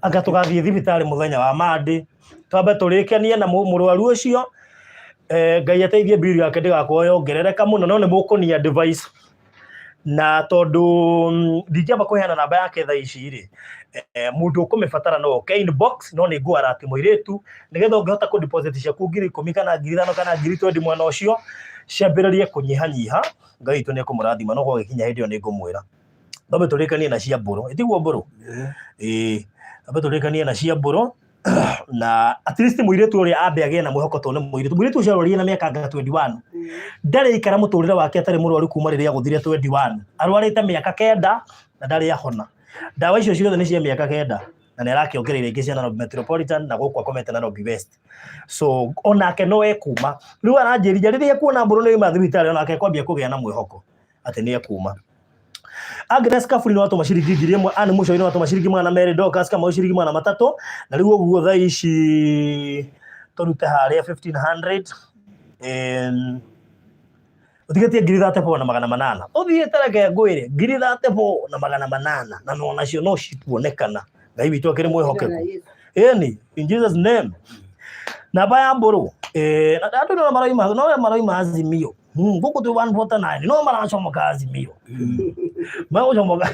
Anga tũgathiĩ thibitarĩ mũthenya wa Monday. Twambe tũrĩkanie na mũrwaru ũcio. Ngai ateithie bill yake ndĩgakorwo yongerereka mũno, no nĩ mũkũnia advice. Na tondũ ndingĩamba kũheana namba yake thaa ici rĩ, mũndũ ũkũmĩbatara no oke inbox, no nĩ ngũ alert mũirĩtu, nĩgetha ũngĩhota kũ deposit ciaku ngiri ikũmi kana ngiri ithano kana ngiri twendi mwena ũcio, ciambĩrĩrie kũnyihanyiha. Ngai witũ nĩ ekũmũrathima, no gwagĩkinya hĩndĩ ĩyo nĩ ngũmwĩra. Twambe tũrĩkanie na cia Mbũrũ. Ĩtiguo Mbũrũ? Ĩĩ. Twambe tũrĩkanie na cia Mbũrũ. Na at least mũirĩtu ũrĩa ambe agĩe na mwĩhoko tondũ nĩ mũirĩtu. Mũirĩtu ũcio arwarire na mĩaka anga 21. Ndarĩ aikara mũtũrĩre wake atarĩ mũrwaru kuma rĩrĩa agũthire 21. Arwarĩte mĩaka 9 na ndarĩ ahona. Ndawa icio ciothe nĩ cia mĩaka 9 na nĩ arakĩongereire ingĩ cia Nairobi Metropolitan na gũkũ akomete Nairobi West. So onake no ekuma. Rĩu aranjĩrire rĩrĩa ekuona Mbũrũ nĩ oima thibitarĩ onake ekwambia kũgĩa na mwĩhoko atĩ nĩ ekuma. Agnes Kaburi nĩ watũma ciringi 1000, Anne Mũcoi nĩ watũma ciringi 200, Dorcas Kamau ciringi 300, na rĩu ũguo thaa ici tũrute harĩa 1500, ũtigĩtie ngiri 34 na 800. Ũthiĩte reke ngwĩre, ngiri 34 na 800, na no nacio no cikuonekana. Ngai witũ akĩrĩ mwĩhokeku. Ĩni, in Jesus name. Namba ya Mbũrũ, na andũ no maroima, no maroima Azimio. Gũkũ twĩ 149, no maracomoka Azimio. Magũcomoka.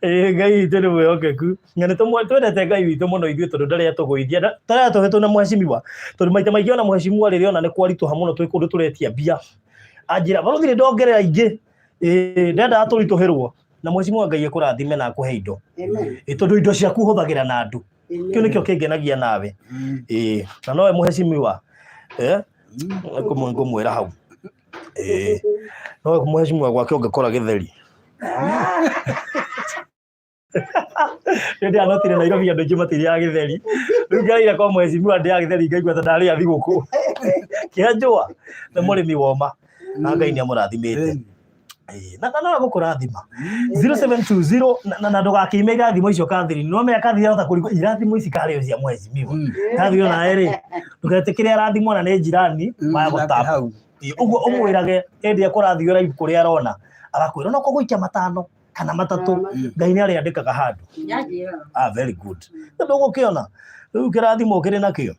Ngai witũ nĩ mwĩhokeku. Na nĩ twendete Ngai witũ mũno ithuĩ tondũ ndarĩ atũgũithia. Ndarĩ atũhetwo na mheshimiwa. Tondũ maita maingĩ ona mheshimiwa rĩrĩa ona nĩ kwaritũha mũno twĩ kũndũ tũretia mbia. Anjĩra, barũthi nĩ ndongerera ingĩ. Ndendaga tũritũhĩrwo. Na mheshimiwa Ngai akũrathime na akũhe indo. Tondũ indo ciaku ũhũthagĩra na andũ. Kĩu nĩkĩo kĩngenagia nawe. Na nowe mheshimiwa. Ngũmwĩra hau. Nowe mheshimiwa gwake ũngĩkora gĩtheri. Rĩrĩa ndĩanotire Nairobi andũ aingĩ matirĩaga gĩtheri. Rĩu ngereire kwa mheshimiwa ndĩaga gĩtheri ngaigua ta ndarĩa thigũkũ. Kĩanjũa nĩ mũrĩmi woma. Na Ngai nĩ amũrathimĩte. Na no agũkũrathima. 0720 na ndũgakĩime irathimo icio Catherine. No menya Catherine ahota kũrigwo irathimo ici karĩ o cia mheshimiwa. Catherine onawe rĩ, ndũgetĩkĩre arathimwo na nĩ jirani maya gũtamba. Ũguo ũmwĩrage hĩndĩ ĩrĩa kũrathiĩ live kũrĩa arona, agakwĩra no kũgũikia 5 kana 3, Ngai nĩ arĩandĩkaga handũ. Very good. Tondũ ũgũkĩona, rĩu kĩrathimo ũkĩrĩ nakĩo.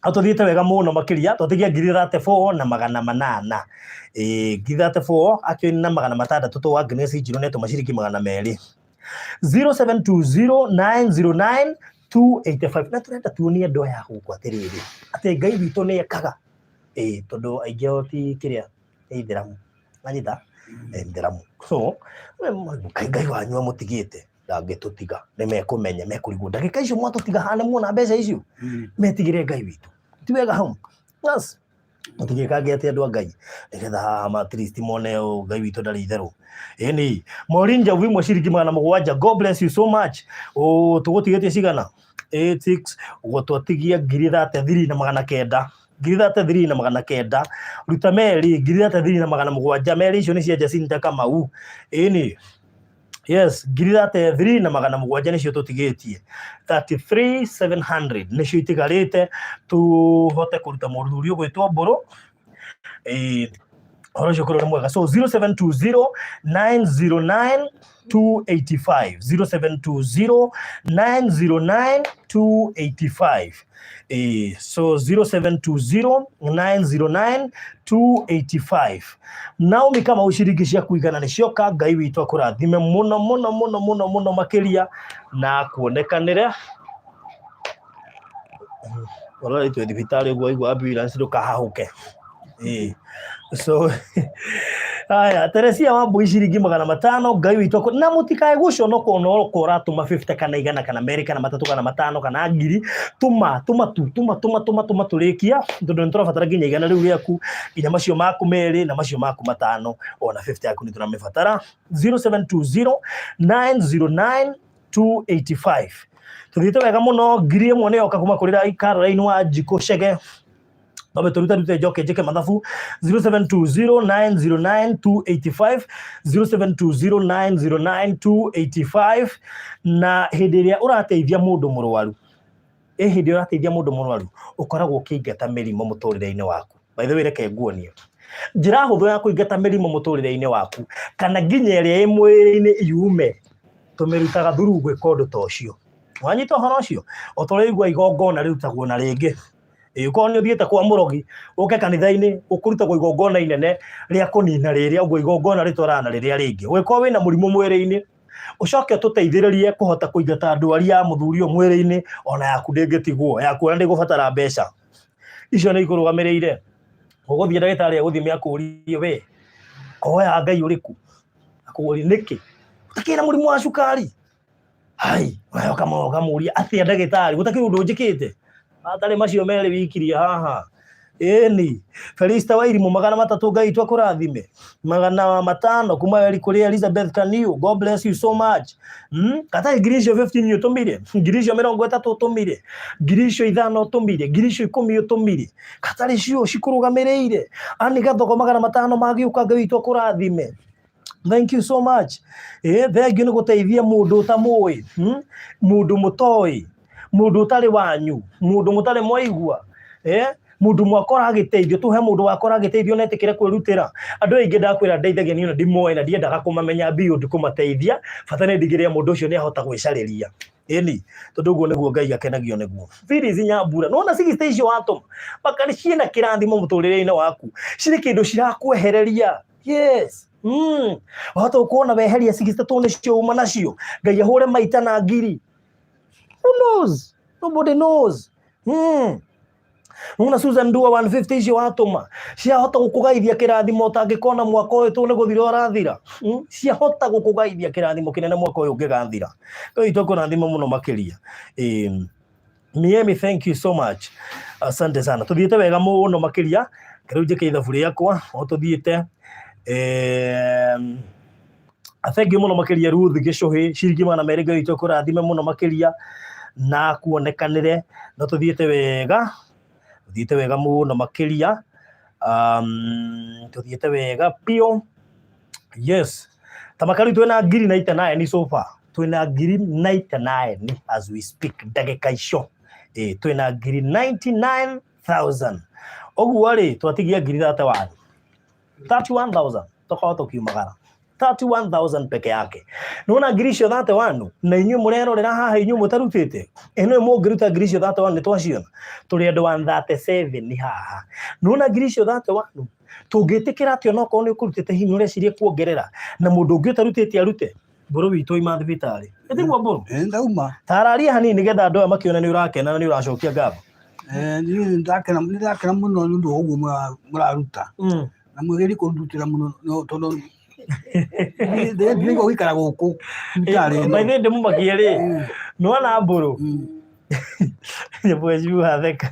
Tũthiĩte wega mũno makĩria, twatigia ngiri 34 na 800. Ngiri 34 akĩoina na 600 tũ Agnes Njirũ nĩ atũma ciringi 200. 0720 909 285. Na tũrenda tuonie andũ aya gũkũ atĩrĩrĩ, atĩ Ngai witũ nĩ ekaga. Ĩĩ, tondũ aingĩ ao ti kĩrĩa, nĩ ithĩramu. Wanyita? Nĩ ithĩramu. So, Ngai Ngai wanyu amũtigĩte, ndangĩtũtiga. Nĩ mekũmenya, mekũrigwo. Ndagĩka icio mwatũtiga haha nĩ muona mbeca icio? Metigĩre Ngai witũ. Ti wega hau? Yes. Mũtigĩkange atĩ andũ a Ngai, nĩgetha haha at least mone ũũ Ngai witũ ndarĩ itherũ. Ĩni, Maureen Njavu imwe ciringi 700. God bless you so much. Ũ tũgũtigĩtie cigana? 8 6, ũguo twatigia 33,900. 33,900. Ruta meri 33,700. Meri icio nĩ cia Jacinta Kamau. Ĩni. Yes, 33,700 nĩcio tũtigĩtie. 33,700 nĩcio itigarĩte tũhote kũruta mũthuri ũgwĩtwo Mbũrũ. Ĩĩ, ũhoro ũcio ũkorwo nĩ mwega. So 0720 909 285, 0720 909 285. Ĩĩ, so 0720 909 285. Naomi Kamau ciringi ciaku 100 nĩ cioka. Ngai witũ akũrathime mũno mũno mũno mũno mũno makĩria na kuonekanĩre. Ũrarĩtwo thibitarĩ ũguo waigua ambulance ndũkahahũke. Ĩĩ. So haya, Teresia wa Mbui ciringi 500. Ngai witũ na mũtikae gũconoka ona okorwo ũratũma 50 kana 100 kana 2 kana 3 kana 5 kana 1000. Tũma, tũma tu, tũma, tũma, tũma, tũma, tũrĩkia, tondũ nĩ tũrabatara nginya 100 rĩu rĩaku, nginya macio maku 2 na macio maku 5, ona 50 yaku nĩ tũramĩbatara. 0720 909 285. Tũthiĩte wega mũno. 1000 nĩ yoka kuma kũrĩ Caroline wa Njikũ Chege. Twambe tũrute rute njoke njĩke mathabu. 0720909285, 0720909285. Na hĩndĩ ĩrĩa ũrateithia mũndũ mũrwaru, ĩ hĩndĩ ĩrĩa ũrateithia mũndũ mũrwaru, ũkoragwo ũkĩingata mĩrimũ mũtũrĩre-inĩ waku. By the way, reke nguonie njĩra hũthũ ya kũingata mĩrimũ mũtũrĩre-inĩ waku, kana nginya ĩrĩa ĩ mwĩrĩ-inĩ yume. Tũmĩrutaga through gwĩka ũndũ ta ũcio. Wanyita ũhoro ũcio? O ta ũrĩa igua igongona rĩrutagwo na rĩngĩ. Ĩĩ, ũkorwo nĩ ũthiĩte kwa mũrogi, ũke kanitha-inĩ, ũkũrutagwo igongona inene rĩa kũnina rĩrĩa, ũguo igongona rĩtwarana na rĩrĩa rĩngĩ. Ũngĩkorwo wĩna mũrimũ mwĩrĩ-inĩ, ũcoke ũtũteithĩrĩrie kũhota kũingata ndwari ya mũthuri ũyũ mwĩrĩ-inĩ, ona yaku ndĩngĩtigwo, yaku ona ndĩgũbatara mbeca. Icio nĩ ikũrũgamĩrĩire. Ũgũthiĩ ndagĩtarĩ agũthime akũrie, we, ũhoyaga Ngai ũrĩkũ? Akũrie nĩkĩ? Ũtakĩrĩ na mũrimũ wa cukari? Hai, we ũkamũria atĩa ndagĩtarĩ, gũtakĩrĩ ũndũ njĩkĩte? Atarĩ macio merĩ wikirie haha. Ĩni, Felista wa Irimũ 300, Ngai witũ akũrathime. 500 kuma eri kũrĩ Elizabeth Kaniu, God bless you so much. Gatarĩ ngiri icio 15 ũtũmire, ngiri icio 30 ũtũmire, ngiri icio 5 ũtũmire, ngiri icio 10 ũtũmire. Gatarĩ cio cikũrũgamĩrĩire. Ani Gathogo 500 magĩũka, Ngai witũ akũrathime. Thank you so much. Thank you nĩ gũteithia mũndũ ũtamũĩ, Mũndũ mũtoĩ, mũndũ ũtarĩ wanyu, mũndũ mũtarĩ mwaigua. Mũndũ mwakora agĩteithio, tũhe mũndũ wakora agĩteithio na etĩkĩre kwĩrutĩra. Andũ aingĩ ndakwĩra ndeithagia niĩ ona ndimoĩ na ndiendaga kũmamenya beyond kũmateithia, bata nĩ ndigĩrĩre mũndũ ũcio nĩ ahota gwĩcarĩria. Ĩni, tondũ ũguo nĩguo Ngai akenagio nĩguo. Phyllis Nyambura, nĩwona 60 icio watũma, maka nĩ ciĩna kĩrathimo mũtũrĩre-inĩ waku, cirĩ kĩndũ cirakwehereria. Yes. Wahota gũkorwo na weheria 60 tondũ nĩcio uma nacio, Ngai ahũre maita na ngiri. Who knows? Nobody knows. Nona Susan Ndua 150 icio watũma ciahota gũkũgaithia kĩrathimo ũtangĩkona mwaka ũyũ tũ nĩ gũthira ũrathira. Ciahota gũkũgaithia kĩrathimo kĩnene mwaka ũyũ ũngĩgathira. Ngai witũ akũrathime mũno makĩria. Miemi, thank you so much. Asante sana. Tuthiĩte wega mũno makĩria. Rĩu njĩke ithabu rĩakwa o tũthiĩte. Thank you mũno makĩria Ruth Gĩcũhĩ, ciringi 200, Ngai witũ akũrathime mũno makĩria na kuonekanĩre. No tũthiĩte wega, tũthiĩte wega mũno makĩria. Tũthiĩte wega biũ. Yes. Tamaka rĩu twĩna ngiri 99 so far. Twĩna ngiri 99 as we speak, ndagĩka icio. Twĩna ngiri 99,000. Ũguo rĩ, twatigia ngiri 31. 31,000. Tũkorwo tũkiumagara. 31,000 peke yake. Nĩwona ngiri icio 31 na inyuĩ mũrerorera haha inyuĩ mũtarutĩte. Ĩno mũngĩruta ngiri icio 31 nĩ twaciona. Tũrĩ andũ 137 haha. Nĩwona ngiri icio 31 tũngĩtĩkĩra atĩ onokorwo nĩ ũkũrutĩte hihi nĩ ũreciria kuongerera na mũndũ ũngĩ ũtarutĩte arute. Mbũrũ witũ ima thibitarĩ. Ĩtiguo mbũrũ? Eh, ndauma. Tararia hanini nĩgetha andũ aya makĩone nĩ ũrakena na nĩ ũracokia ngatho. Eh, niĩ nĩndakena nĩndakena mũno nĩ ũndũ wa ũguo mũraruta. Na mwĩgerie kũndutĩra mũno no tondũ nĩguo gũikara gũkũ thibitarĩ ĩno. By the way ndĩmũmakie rĩ, nĩwona mbũrũ? Mheshimiwa theka.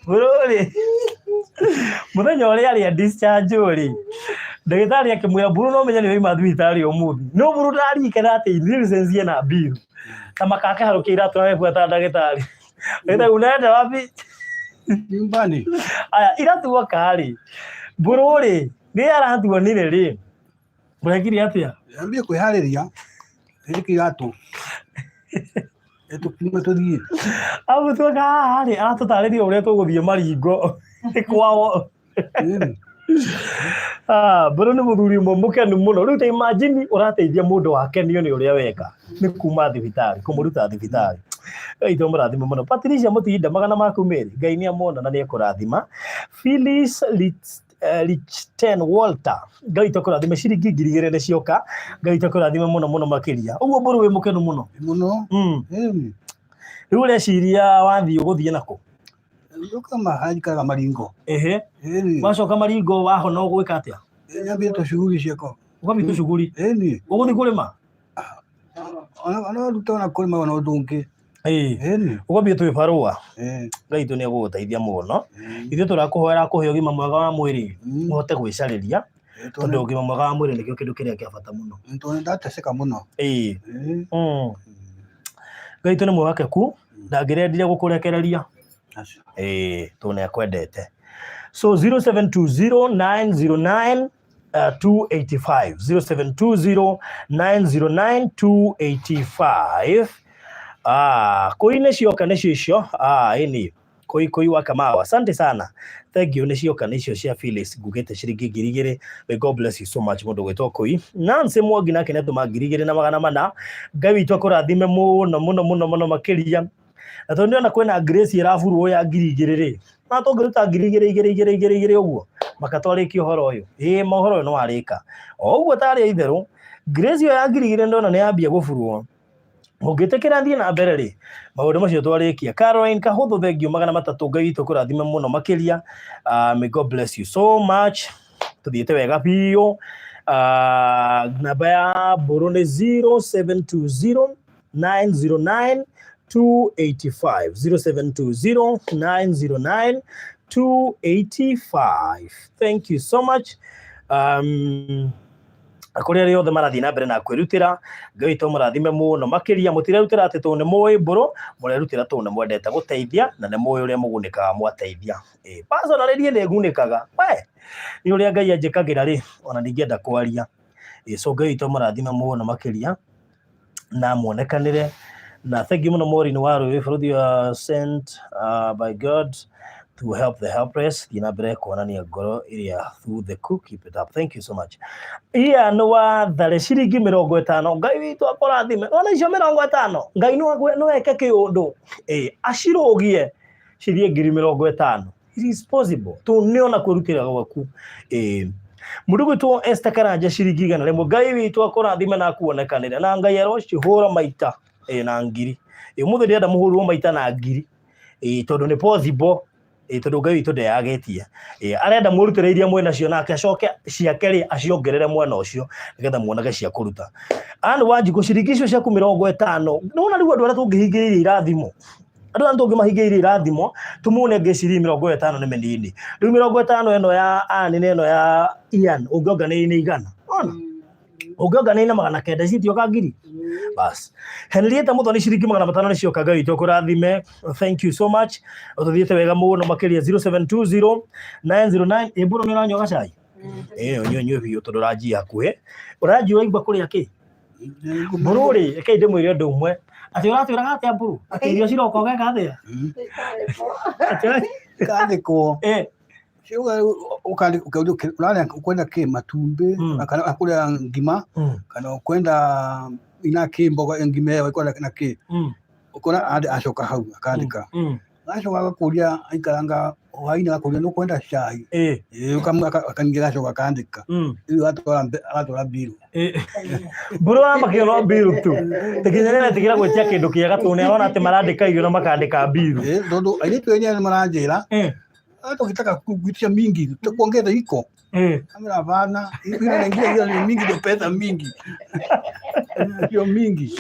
Mbũrũ rĩ, mũthenya ũrĩa arĩ discharge rĩ, ndagĩtarĩ akĩmwĩra mbũrũ no menye nĩ wauma thibitarĩ ũmũthĩ. No mbũrũ ndaririkana atĩ intelligence ena mbiru. Na makakaharũkia iratũ na mebuata ndagĩtarĩ. Ndagĩtarĩ unaenda wapi? Nyumbani. Aya, iratuoka rĩ, mbũrũ rĩ, rĩrĩa aratuonire rĩ, ũrekire atĩa? Ambie kwĩharĩria ĩrĩke iratũ. Tũkiuma tũthiĩ. Agũtuoka haha rĩ, aratũtarĩria ũrĩa tũgũthiĩ maringo kwao. Ah, Mbũrũ nĩ mũthuri ũmwe mũkenu mũno. Rĩu ta imagine ũrateithia mũndũ wakenio nĩ ũrĩa weka nĩ kuma thibitarĩ, kũmũruta thibitarĩ. Ngai witũ amũrathime mũno. Patricia Mũtinda, magana maku merĩ, Ngai nĩ amona na nĩ ekũrathima. Phyllis Lichten Walter, Ngai witũ akũrathime, ciringi 2000 nĩ cioka. Ngai witũ akũrathime mũno mũno makĩria. Ũguo Mbũrũ wĩ mũkenu mũno. Mũno. Rĩu ũreciria wathiĩ ũgũthiĩ nakũ? Ndoka mahanjikaga maringo. Ehe. Ĩni. Wacoka maringo wahona ũgwĩka atĩa? Nyambie tũcuguri ciakwa. Ũgathiĩ tũcuguri. Ĩni. Ũgũthiĩ kũrĩma? Ona ruta ona kũrĩma ona ũndũ ũngĩ. Ĩĩ. Ĩni. Ũgathiĩ twĩ barũa. Ĩĩ. Ngai witũ nĩ egũgũteithia mũno. Ithuĩ tũrakũhoera akũhe ũgima mwega wa mwĩrĩ ũhote gwĩcarĩria tondũ ũgima mwega wa mwĩrĩ nĩkĩo kĩndũ kĩrĩa kĩa bata mũno. Tondũ ndateceka mũno. Ĩĩ. Ngai witũ nĩ mwĩhokeku ndangĩrendire gũkũrekereria. Ĩĩ tondũ nĩ akwendete. So 0720 909 285 0720 909 285. Ah, kũi nĩ cioka nĩcio icio. Ah, ĩni kũi kũi wa Kamau, asante sana, thank you. Nĩ cioka nĩcio cia Phyllis ngugĩte ciringi 2000. May God bless you so much. Mũndũ gwĩtwo kũi Nancy Mwangi nake nĩatũma 2400. Ngai witũ akũrathime mũno mũno mũno mũno makĩria. Na tondũ ndĩrona kwĩna Grace ĩraburwo ya 2000 rĩ, na tũngĩruta 2000 igĩrĩ igĩrĩ igĩrĩ igĩrĩ ũguo maka twarĩkia ũhoro ũyũ. Ĩĩ, ma ũhoro ũyũ nĩ warĩka o ũguo tarĩ itherũ. Grace ĩyo ya 2000 ndona nĩ yambia gũburwo. Ũngĩtĩkĩra thiĩ na mbere rĩ, maũndũ macio twarĩkia. Caroline Kahũthũ, thengiũ 300. Ngai witũ kũrathime mũno makĩria. May God bless you so much. Tũthiĩte wega biũ. Namba ya mbũrũ nĩ 0720 909 285, 0720 909 285. Thank you so much. Kũrĩ arĩa othe marathiĩ na mbere na kwĩrutĩra, Ngai witũ amũrathime mũno makĩria. Mũtirerutĩra atĩ tondũ nĩ mũĩ mbũrũ, mũrerutĩra tondũ nĩ mwendete gũteithia na nĩ mũĩ ũrĩa mũgunĩkaga mwateithia. Ĩĩ, personally niĩ nĩ ngunĩkaga we nĩ ũrĩa Ngai anjĩkagĩra rĩ, ona ndingĩenda kwaria. Ĩĩ, so Ngai witũ amũrathime mũno makĩria na muonekanĩre. Na thank you mũno Maureen wa Rũĩ bũrũri wa sent by God to help the helpless. Thiĩ na mbere kuonania ngoro ĩrĩa thuthĩku, keep it up, thank you so much. Ian wa Thare, ciringi 50. Ngai witũ akũrathime. Ona icio 50, Ngai no eke kĩũndũ, ĩ acirũgie cithiĩ 50,000. It is possible tu nĩ ona kwĩrutĩra gwaku. Ĩ mũndũ gwĩtwo Esther Karanja, ciringi 100. Ngai witũ akũrathime na akuonekanĩre, na Ngai arocihũra maita ĩ na ngiri. Ĩ ũmũthĩ ndĩrenda mũhũrwo maita na ngiri, ĩ tondũ nĩ possible, ĩ tondũ Ngai witũ ndeyagĩtie. Ĩ arenda mũrutĩre iria mwĩ nacio nake acoke ciake rĩ aciongerere mwena ũcio nĩgetha muonage cia kũruta. Anne Wanjikũ, ciringi icio ciaku 50. Nĩwona rĩu andũ arĩa tũngĩhingĩrĩria irathimo, andũ aya tũngĩmahingĩrĩria irathimo tũmũnenge ciringi 50 nĩ mĩnini. Rĩu 50 ĩno ya Anne na ĩno ya Ian ũngĩonganĩria nĩ 100. Ona ũngĩonganĩria na 900 citioka ngiri. Bas Henrietta Muthoni, ciringi 500 nĩ cioka. Ngai witũ akũrathime, thank you so much. Ũtũthiĩte wega mũno makĩria. 0720 909. Ĩ mbũrũ nĩ ũranyua gacai? Ĩ ũnyue nyue biũ tondũ ũranjia hakuhĩ ũranjia ũraigua kũrĩa kĩ mbũrũ rĩ. Rekei ndĩmwĩre ũndũ ũmwe, atĩ ũratwĩraga atĩa mbũrũ, atĩ irio ciroka ũgeka atĩa? Atĩ Kandĩkwo. Ũrarĩa ũkwenda kĩ matumbĩ kana ũkũrĩa ngima kana ũkwenda ina kĩ mboga ngima ĩyo ũkwenda na kĩ. Ũkona acoka hau akandĩka. Agacoka agakũria aikaranga hwainĩ agakũria nĩ ũkwenda cai. Ĩĩ akaningĩ agacoka akandĩka. Rĩu agatwara agatwara mbiru. Mbũrũ aramakio no mbiru tu. Nginya nĩ aretigĩra gwĩtia kĩndũ kĩega tondũ nĩ arona atĩ marandĩka irio na makandĩka mbiru. Ĩĩ tondũ airĩtu enyewe nĩ maranjĩra hata ukitaka kuitisha mingi tutakuongeza iko. Kamera hapana, ile inaingia hiyo ni mingi, ndio pesa mingi ndio mingi.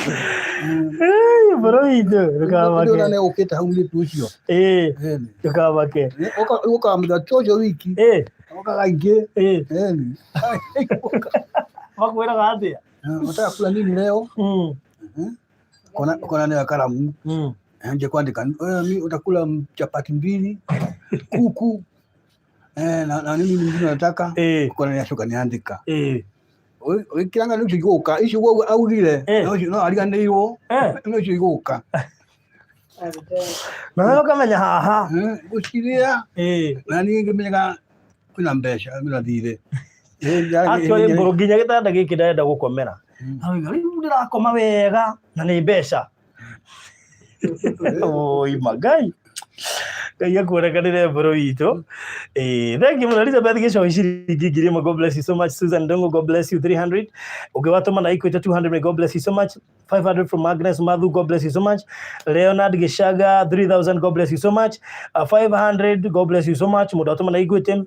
Mbũrũ witũ ndũkamake. Ndio nane ukita hau mũirĩtu ũcio. Ndũkamake. Ũkaga mũthenya ũcio wiki ũkaga ingĩ. Makwĩraga atĩa? Unataka kula nini leo? Kona kona ni karamu. Nje kuandika wewe utakula chapati mbili kuku na nini nyingine unataka kona ni acoka niandika wikiranga nĩ ũcio igũka icio ũguo augire no ariganĩirwo no icio igũka. Na wewe ũkamenya haha gũcirĩa na niĩ ngĩmenyaga kwĩna mbeca kwĩna thirĩ. Actually mbũrũ nginya gĩtanda gĩkĩ ndarenda gũkomera. Arauga rĩu ndĩrakoma wega na nĩ mbeca. Oi magai. Ngai akuonekanĩre mbũrũ witũ. Thank you mũno Elizabeth Gĩcohi ciringi 1000. God bless you so much. Susan Ndung'u, God bless you 300. Ũngĩ watũma na Equity 200, may God bless you so much. 500 from Agnes Madhu, God bless you so much. Leonard Gishaga 3000, God bless you so much. 500, God bless you so much. Mũndũ watũma na Equity.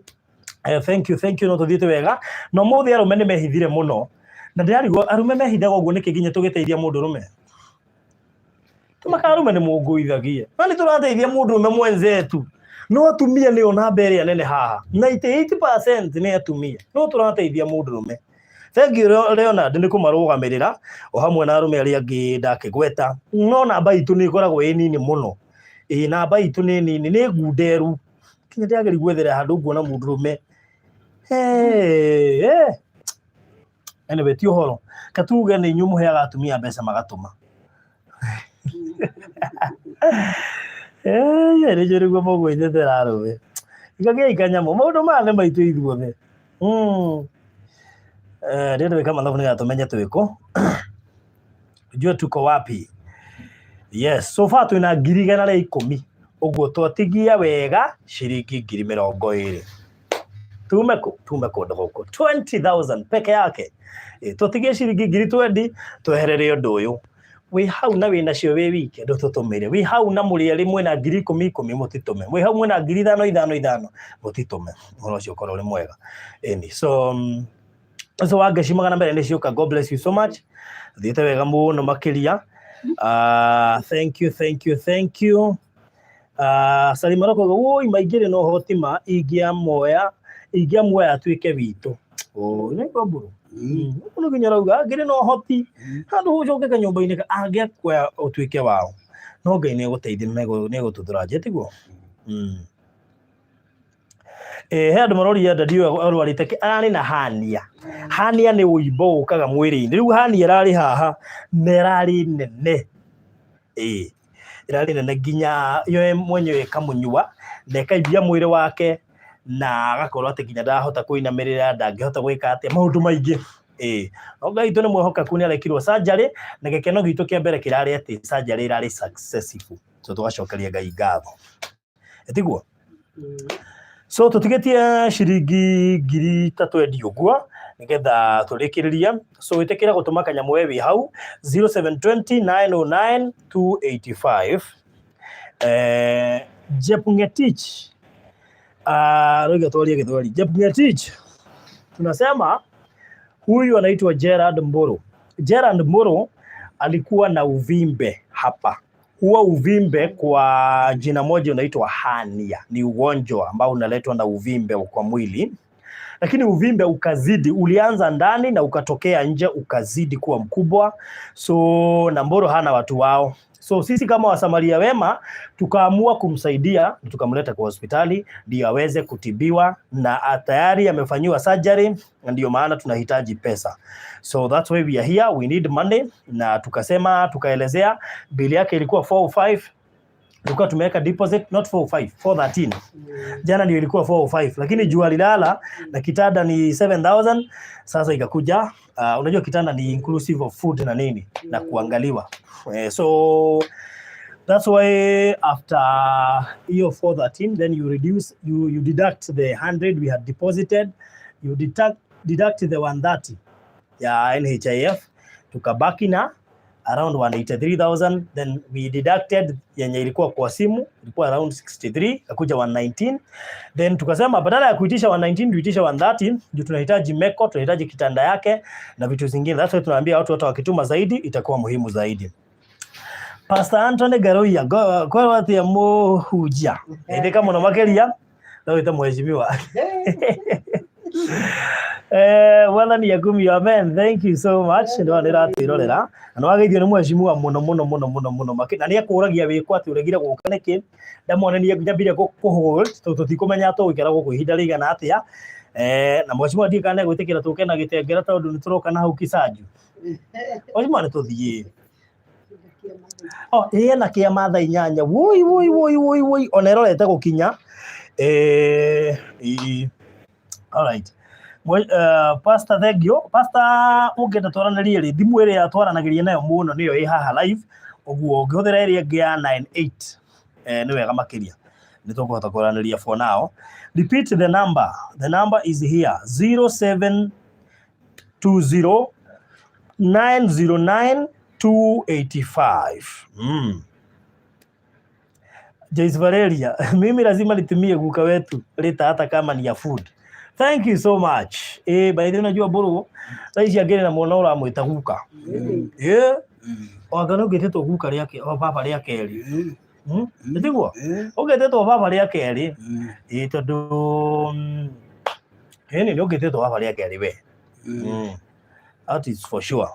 Thank you, thank you, no tũthiĩte wega. No mũthĩ arũme nĩ mehithire mũno. Na ndĩrarigwo arũme mehithaga ũguo nĩkĩ nginya tũgĩteithia mũndũ ũrũme. Tumaka arũme nĩ mũngũithagia. Na nĩ tũrateithia mũndũ ũrũme mwenzetu. No atumia nĩo namba ĩrĩa nene haha. 98% nĩ atumia. No tũrateithia mũndũ ũrũme. Thank you Leonard nĩ kũmarũgamĩrĩra o hamwe na arũme arĩa angĩ ndakĩgweta. No namba itũ nĩ ĩkoragwo ĩ nini mũno. Ĩ namba itũ nĩ nini, nĩ ngunderu. Kinya ndĩrageria gwethera handũ nguona mũndũ ũrũme. Anyway, ti ũhoro. Katuge nĩ inyuĩ mũheaga atumia mbeca magatũma. Nĩnjũĩ nĩguo mũgwĩtetera arũme. Ikagiai kanyamũ, maũndũ maya nĩ maitũ ithuothe. Ndĩrenda gwĩka mathabu nĩgetha tũmenye twĩ kũ. Tujue tuko wapi. Yes, so far twĩna 110,000. Ũguo twatigia wega ciringi 20,000. Tume kũ? Tume kũndũ gũkũ. 20,000 peke yake. Twatigie ciringi 20,000 tweherere ũndũ ũyũ. Wĩ hau na wĩ nacio wĩ wike ndũtũtũmĩre. Wĩ hau na mũrĩ erĩ mwĩna 10,000 10,000 mũtitũme. Wĩ hau mwĩna 5,000 5 5 mũtitũme. Ũhoro ũcio ũkorwo ũrĩ mwega. Ĩni, so so wa ngeci 200 nĩ cioka. God bless you so much. Thiĩte wega mũno makĩria. Thank you, thank you, thank you. Salima Roko, woi maingĩrĩ no hoti ma ingĩamuoya atuĩke witũ. Nĩ ngũmbũrũ. Ũguo nginya rauga angĩrĩ na ũhoti handũ ũcoke kanyũmba-inĩ angĩakuoya ũtuĩke wao. No Ngai nĩ egũteithia nĩ egũtuthũra nja tiguo. He andũ maroria dadi ũyũ arwarĩte kĩ, ararĩ na hernia. Hernia nĩ ũimbo ũkaga mwĩrĩ-inĩ. Rĩu hernia ĩrarĩ haha na ĩrarĩ nene. Ĩrarĩ nene nginya yo mwenyewe ĩkamũnyua na ĩkaimbia mwĩrĩ wake na agakorwo atĩ nginya ndarahota kũinamĩrĩra, ndangĩhota gwĩka atĩa, maũndũ maingĩ. No Ngai witũ nĩ mwĩhokeku nĩ arekirwo surgery na gĩkeno gitũ kĩa mbere kĩrarĩ atĩ surgery ĩrarĩ successful. So tũgacokeria Ngai ngatho. Tiguo? So tũtigĩtie ciringi 20,000 ũguo nĩgetha tũrĩkĩrĩrie. So ĩtĩkĩra gũtũma kanyamũ we wĩ hau 0720 909 285. Jepngetich. Roiga twarie Gĩthweri. Jepngetich. Tunasema huyu anaitwa Gerard Mburu. Gerard Mburu alikuwa na uvimbe hapa. Huo uvimbe kwa jina moja unaitwa hernia. Ni ugonjwa ambao unaletwa na uvimbe kwa mwili. Lakini uvimbe ukazidi, ulianza ndani na ukatokea nje ukazidi kuwa mkubwa. So na Mburu hana watu wao. So sisi kama Wasamaria wema tukaamua kumsaidia, tukamleta kwa hospitali ndio aweze kutibiwa na tayari amefanyiwa surgery, na ndio maana tunahitaji pesa. So that's why we are here, we need money. Na tukasema, tukaelezea bili yake ilikuwa 405. Tulikuwa tumeweka deposit not 405, 413. Jana ndio ilikuwa 405, lakini jua lilala na kitanda ni 7000. Sasa ikakuja, unajua kitanda ni inclusive of food na nini na kuangaliwa. So That's why after hiyo 413 then you reduce you deduct the 100 we had deposited, you deduct the 130 ya NHIF, tukabaki na around 183,000. Then we deducted yenye ilikuwa kwa simu, ilikuwa around 63, kakuja 119. Then tukasema badala ya kuitisha 119 tuitishe 130 juu tunahitaji meko, tunahitaji kitanda yake na vitu zingine. That's why tunaambia watu hata wakituma zaidi itakuwa muhimu zaidi. Pastor Anthony Garoia korwo atia muhunjia ĩndĩka mũno makĩria no wĩte mheshimiwa. Mwathani akumio, amen. Thank you so much. Ndona nĩ ratwĩrorera na nĩ wageithio nĩ mheshimiwa mũno mũno mũno mũno mũno na nĩ ekũragia wĩkũ atĩ ũregire gũka nĩkĩ. Ndamwonenie nyambire kũ hold tondũ tũtikũmenya tũgũikara gũkũ ihinda rĩigana atĩa. Na mheshimiwa ndiũĩ kana nĩegwĩtĩkĩra tũke na gĩtengera tondũ nĩ tũroka na hau Kisanju. Mheshimiwa nĩ tũthiĩ. Oh, ĩĩ na kĩama thaa 8. Woi woi woi woi woi, ona ĩrorete gũkinya. Ĩ. All right. Pastor, thank you. Pastor, ũngĩenda twaranĩrie rĩ, thimũ ĩrĩa twaranagĩria nayo mũno nĩyo ĩ haha live. Ũguo ũngĩhũthĩra ĩrĩa ĩngĩ ya 98 nĩ wega makĩria. Nĩ tũkũhota kwaranĩria for now. Repeat the number. The number is here 0720 909 285. Joyce Valeria, mimi lazima nitumie guka wetu leta hata kama ni ya food. Thank you so much. By the way, unajua Mbũrũ thaa ici angĩrĩ na mwana ũramwĩta guka. Wanga nĩ ũngĩtĩtwo guka rĩa o baba rĩa kerĩ. Nĩ tiguo? Ũngĩtĩtwo baba rĩa kerĩ. Tondũ ĩni nĩ ũngĩtĩtwo baba rĩa kerĩ we. That is for sure.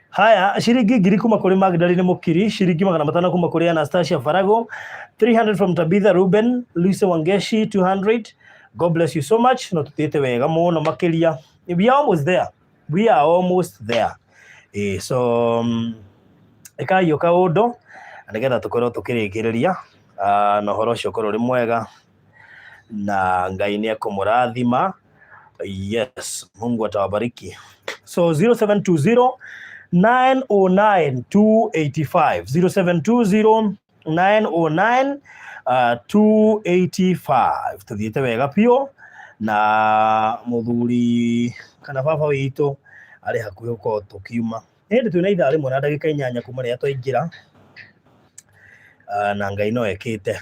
Haya, ciringi 1000 kuma kũrĩ Magdalene Mukiri, ciringi 500 kuma kũrĩ Anastasia Farago, 300 from Tabitha Ruben, Lucy Wangeshi 200. God bless you so much. No tuthiĩte wega mũno makĩria. We are almost there. We are almost there. So ĩkai o kaũndũ na nĩgetha tũkorwo tũkĩrĩkĩrĩria na ũhoro ũcio ũkorwo ũrĩ mwega na Ngai nĩ ekũmũrathima. Yes, Mungu atawabariki. So 0720 909 285, 0720 909 285. Tuthiĩte wega biũ na mũthuri kana baba witũ arĩ hakuhĩ gũkorwo tũkiuma. Hĩndĩ twĩna ithaa 1 na ndagĩka 8 kuma rĩrĩa twaingĩra. Na Ngai no ekĩte.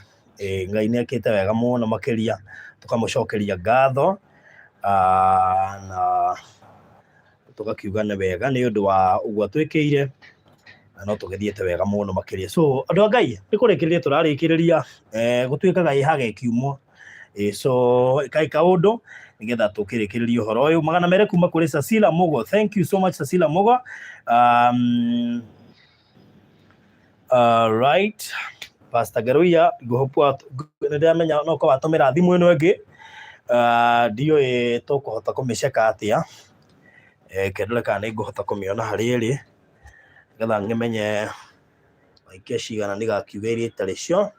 Ngai nĩ ekĩte wega mũno makĩria, tũkamũcokeria ngatho na tũgakiuga nĩ wega nĩ ũndũ wa ũguo atwĩkĩire na no tũgĩthiĩte wega mũno makĩria. So andũ a Ngai, nĩ kũrĩkĩrĩria tũrarĩkĩrĩria, gũtuĩkaga ĩhaga ĩkiumwo. So ĩkai kaũndũ nĩgetha tũkĩrĩkĩrĩrie ũhoro ũyũ. 200 kuma kũrĩ Cecilia Mugo. Thank you so much, Cecilia Mugo. Right. Pastor Garuia, ngũhope nĩ ndĩramenya no korwo watũmĩra thimũ ĩno ĩngĩ. Ndiũĩ tũkũhota kũmĩceka atĩa. Reke ndore kana nĩ ngũhota kũmĩona harĩa ĩrĩ nĩgetha ngĩmenye waikia cigana ndigakiuge iria itarĩ cio.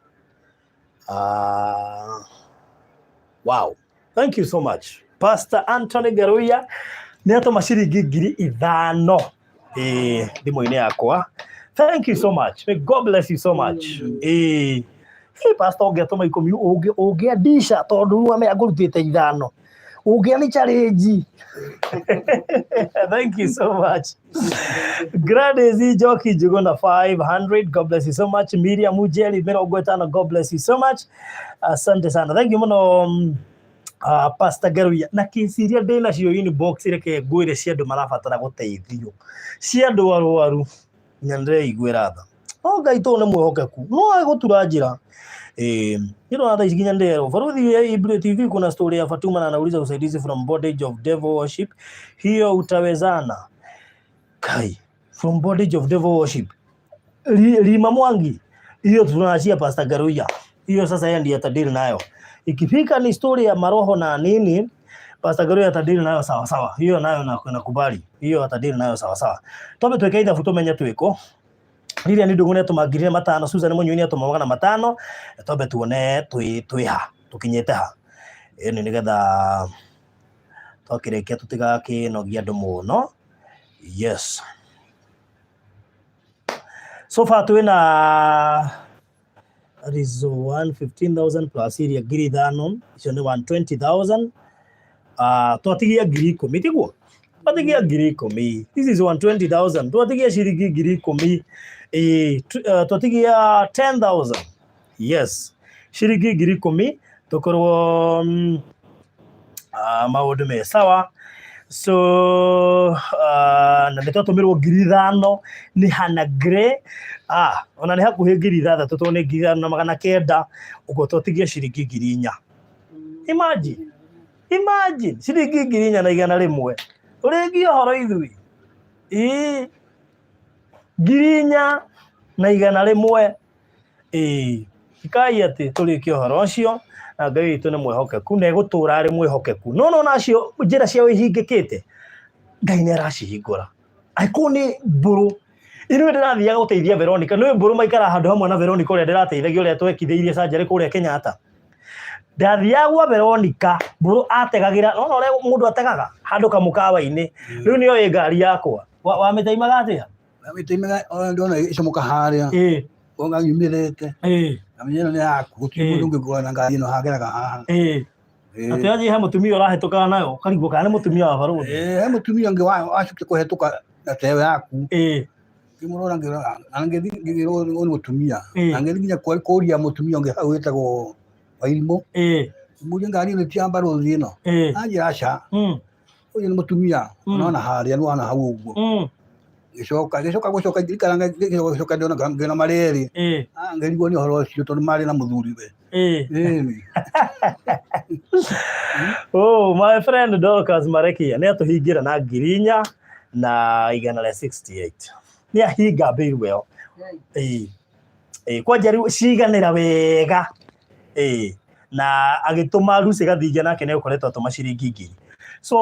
Wow. Thank you so much. Pastor Anthony Garuia nĩ atũma ciringi 5,000 thimũ-inĩ yakwa. Thank you so much. May God bless you so much. Hey, Pastor, ũngĩatũma 10 ũngĩandisha tondũ rĩu amenya ngũrutĩte 5 ũngĩa challenge. Thank you so much. Gladys Njoki Njuguna 500. God bless you so much. Miriam Mujeri 50. God bless you so much. Asante sana. Thank you mũno Pastor Garuia. Na kesi iria ndĩ nacio inbox, reke ngwĩre, cia andũ marabatara gũteithio, cia andũ arwaru, nginya ndĩreiguĩra tha. No Ngai tũ nĩ mwĩhokeku, no agũtura njĩra. Nĩ thaa ici nginya ndĩrerwo Baruthi ya Ibro TV kuna story ya Fatuma na anauliza usaidizi from bondage of devil worship, hiyo utawezana? Kai, from bondage of devil worship. Lima Mwangi, hiyo tunaachia Pastor Garuia, hiyo sasa yeye ndiye atadili nayo. Ikifika ni story ya maroho na nini, Pastor Garuia atadili nayo sawa sawa. Hiyo nayo nakubali, hiyo atadili nayo sawa sawa. Twambe twĩke ithabu tumenye twĩkũ. Lilian Ndung'u nĩ atũma 4,500, Susan Mũnyui nĩ atũma 500. Twambe tuone twĩ ha, tũkinyĩte ha. Ĩni nĩgetha twakĩrĩkia tũtigakĩnogia andũ mũno. Yes. So far twĩna that is 115,000 plus iria 5,000, icio nĩ 120,000. Twatigia 10,000, tiguo? Twatigia 10,000. This is 120,000. Twatigia ciringi 10,000. Ĩĩ, twatigia 10,000. Yes. Ciringi 10,000 tukorwo maũndũ me sawa. So na nĩ twatũmĩrwo 5,000 nĩ Hannah Gray. Ona nĩ hakuhĩ 6,000 tondũ nĩ 5,900, ũguo twatigia ciringi 4,000. Imagine, imagine ciringi 4,100. Tũrĩngie ũhoro ithuĩ. Ĩĩ, 4,100. Ĩĩ, ikai atĩ tũrĩkie ũhoro ũcio, na Ngai witũ nĩ mwĩhokeku na egũtũra arĩ mwĩhokeku. No nona acio njĩra ciao ihingĩkĩte, Ngai nĩ aracihingũra. Angĩkorwo nĩ mbũrũ, ithuĩ ndĩrathiaga gũteithia Veronica, nĩ mbũrũ maikara handũ hamwe na Veronica ũrĩa ndĩrateithagia, ũrĩa twekithĩirie surgery kũrĩa Kenyatta. Ndathiaga gwa Veronica, mbũrũ ategagĩra, nona ũrĩa mũndũ ategaga handũ kamũkawa-inĩ, rĩu nĩyo ĩ ngari yakwa. Wamĩtaimaga atĩa? Wamĩtaimaga, ona ndona ĩcomoka harĩa. Wonga yumĩrĩte. Ngamenya ĩno nĩ yaku, gũtirĩ mũndũ ũngĩ ngũra na ngari ĩno hageraga haha. Atĩ athiĩ he mũtumia ũrahĩtũkaga nayo, ũkarigwo kana nĩ mũtumia wa barũthi. He mũtumia ũngĩ wacokire kũhetũka na ta ĩyo yaku. Ngĩmũrora ngĩrora, na ngĩthiĩ ngĩrwo ũyũ nĩ mũtumia. Na ngĩthiĩ nginya kũria mũtumia ũngĩ hau wĩtagwo Wairimũ. Ngĩmũria ngari ĩno ti ya barũthi ĩno. Anjĩra aca. Ũyũ nĩ mũtumia, ũrona harĩa, nĩwona hau ũguo. Ngĩcoka, ngĩcoka gũcoka ngĩikara ngĩcoka ndĩona ngĩona marĩ erĩ. Ngĩrigwo nĩ ũhoro ũcio tondũ marĩ na mũthuriwe. Ĩĩ. Oh, my friend Dorcas Marekia nĩ atũhingĩra na 4,168. Nĩ ahinga mbĩirũ ĩyo. Ĩĩ. Ĩĩ, kwanja rĩu ciganĩra wega. Ĩĩ. Na agĩtũma Lucy Gathingia nake nĩ ũkoretwo atũma ciringi 1,000. So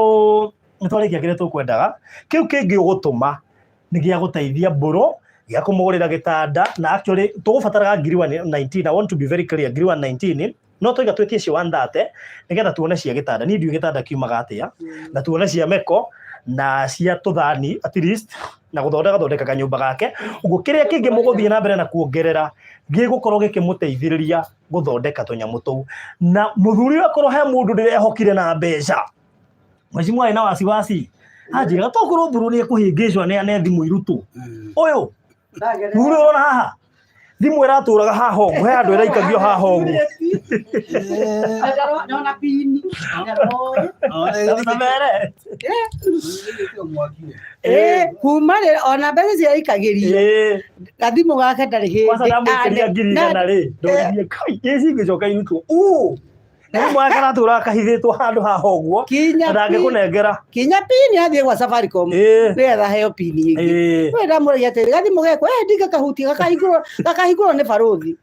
nĩ twarĩkia kĩrĩa tũkwendaga. Kĩu kĩngĩ ũgũtũma nĩ gĩa gũteithia mbũrũ, gĩa kũmũgũrĩra gĩtanda, na actually tũgũbataraga ngiri one nineteen. I want to be very clear, ngiri one nineteen, no twaiga twĩtie cio one thirty, nĩgetha tuone cia gĩtanda. Niĩ ndiũĩ gĩtanda kiumaga atĩa, na tuone cia meko na cia tũthani at least, na gũthondeka thondeka kanyũmba gake. Ũguo kĩrĩa kĩngĩ mũgũthiĩ na mbere na kuongerera gĩgũkorwo gĩkĩmũteithĩrĩria gũthondeka tũnyamũ tũu. Na mũthuri ũyũ akorwo he mũndũ ndĩrehokire na mbeca, mheshimiwa ena wasiwasi, anjĩraga tokorwo mbũrũ nĩ ekũhĩngĩcwo neane thimũ irutwo. Ũyũ mũthuri ũyũ ũrona haha, thimũ ĩratũraga haha ũguo, he handũ ĩraikagio haha ũguo. Ndona pini. Na mere. Kuma rĩ ona mbeca ciaikagĩrio gathimũ gake ndarĩ hĩndĩ. Kwanza ndamũikĩria 100,000 rĩ, ndoririe kai ici ingĩcoka irutwo. Gathimũ gake karatũraga kahithĩtwo handũ haha ũguo, Kinya na ndangĩkũnengera. Kinya pini athiĩ gwa Safaricom nĩgetha aheo pini ĩngĩ. We ndamũragia atĩrĩ, gathimũ gekũ, ndingĩkahutia, gakahingũrwo, gakahingũrwo nĩ barũthi.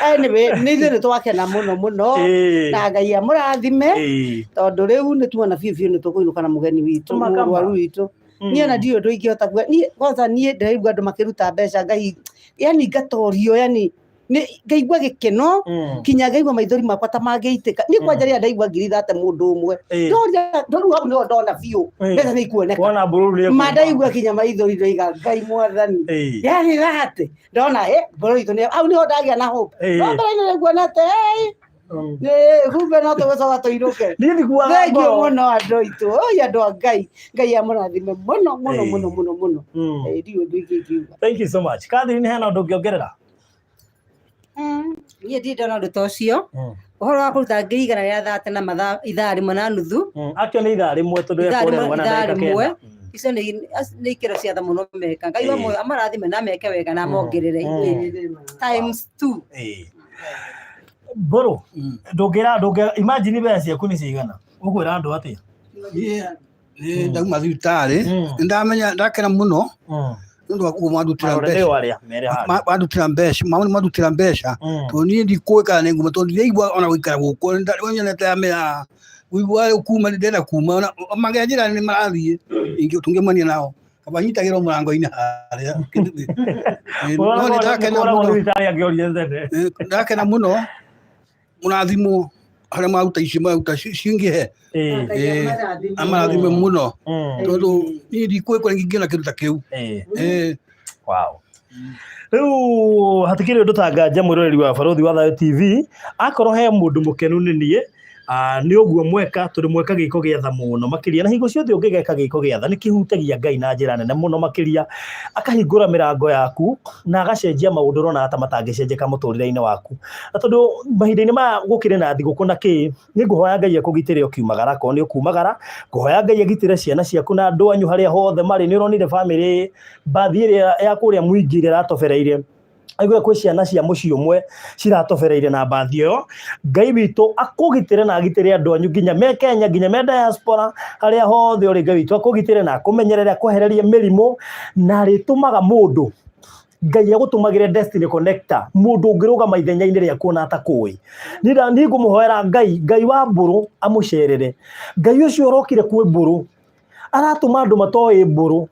Anyway, nĩ ithuĩ nĩ twakena mũno mũno, na Ngai amũrathime, tondũ rĩu nĩ tuona biũ biũ nĩ tũkũinũka na mũgeni witũ, Kama kama. mũrwaru witũ. Niĩ ona ndiũĩ ũndũ ingĩhota kuga. Niĩ kwanza niĩ ndĩraigua andũ makĩruta mbeca ngai, yani ngatorio, yani nĩ ngaigua gĩkeno, kinya ngaigua maithori makwa ta mangĩitĩka. Niĩ kwanja rĩrĩa ndaigua 30,000 mũndũ ũmwe, ndoria, rĩu hau nĩho ndona biũ mbeca nĩ ikuoneka. Wona mbũrũ nĩ Ma ndaigua kinya maithori ndoiga Ngai mwathani. Yani thate ndona ngoro itũ nĩ hau nĩho ndagĩa na hope. No mbere nĩ ndaigua atĩ nĩ kumbe no tũgũcoka tũinũke. Niĩ ndiguaga Thengiũ ngoro. mũno andũ aitũ, oi andũ a Ngai, Ngai amũrathime mũno mũno mũno mũno mũno. Ndiũĩ ũndũ ingĩ ingiuga. Thank you so much. Catherine, hena ũndũ ũngĩongerera? Niĩ ndirĩ ndona ũndũ ta ũcio. Ũhoro wa kũruta 130,000 na mathaa ithaa rĩmwe na nuthu. Akĩo nĩ ithaa rĩmwe tondũ Ithaa ekũrĩa rĩmwe, rũgana ithaa ndagĩka rĩmwe. 9. Icio nĩ ikĩro cia tha mũno meka. Ngai wa muoyo amarathime na ameke wega na amongerere. Times 2. Mbũrũ, ndũngĩra, ndũngĩ, imagine mbeca ciaku nĩ cigana? Ũkwĩra andũ atĩa? Niĩ ndauma thibitarĩ, nĩndamenya ndakena mũno nĩ ũndũ wa ũguo mwandutĩra Marore mbeca. nĩo arĩa mere handũ. Mandutĩra mbeca, mandutĩra mbeca, tondũ niĩ ndikũĩ kana nĩ nguma, tondũ ndiraigua ona gũikara gũkũ, nyonete ya gũigua rĩu kuma ndĩrenda kuma, ona mangĩanjĩra nĩ marathiĩ, tũngĩmania nao, kaba nyitagĩrwo mũrango-inĩ harĩa. No nĩ ndakena Ũragwo mũno, thibitarĩ angĩorire tene. Ndakena mũno, mũrathimwo. Harĩa maruta icio maruta cingĩhe. Ĩĩ. Ngai Eh, amarathime. Amarathime mũno. Tondũ niĩ ndikũĩ kũrĩa ingĩona kĩndũ ta kĩu. Ĩĩ. Eh. Wow. Rĩu hatikĩrĩ ũndũ ta nganja mwĩroreri wa Barũthi wa Thayũ TV, akorwo he mũndũ mũkenu nĩ niĩ, nĩ ũguo mweka, tondũ mweka gĩko gĩa tha mũno makĩria, na hingo ciothe ũngĩgeka gĩko gĩa tha nĩ kĩhutagia Ngai na njĩra nene mũno makĩria, akahingũra mĩrango yaku na agacenjia maũndũ ũrona ta matangĩcenjeka mũtũrĩre-inĩ waku. Na tondũ mahinda-inĩ maya gũkĩrĩ na thigũkũ na kĩ, nĩ ngũhoya Ngai akũgitĩre ũkiumagara, akorwo nĩ ũkumagara, ngũhoya Ngai agitĩre ciana ciaku na andũ anyu harĩa hothe marĩ. Nĩ ũronire bamĩrĩ mbathi ĩrĩa ya kũrĩa mũingĩ ĩrĩa ĩratobereire, aigua kwĩ ciana cia mũciĩ ũmwe ciratobereire na mbathi ĩyo. Ngai witũ akũgitĩre na agitĩre andũ anyu nginya me Kenya, nginya me diaspora, harĩa hothe ũrĩ, Ngai witũ akũgitĩre na akũmenyerere, akwehererie mĩrimũ, na arĩtũmaga mũndũ Ngai agũtũmagĩre destiny connector, mũndũ ũngĩrũgama ithenya-inĩ rĩaku ona atakũĩ. Niĩ ngũmũhoera Ngai, Ngai wa mbũrũ amũcerere. Ngai ũcio ũrokire kwĩ mbũrũ, aratũma andũ matoĩ mbũrũ,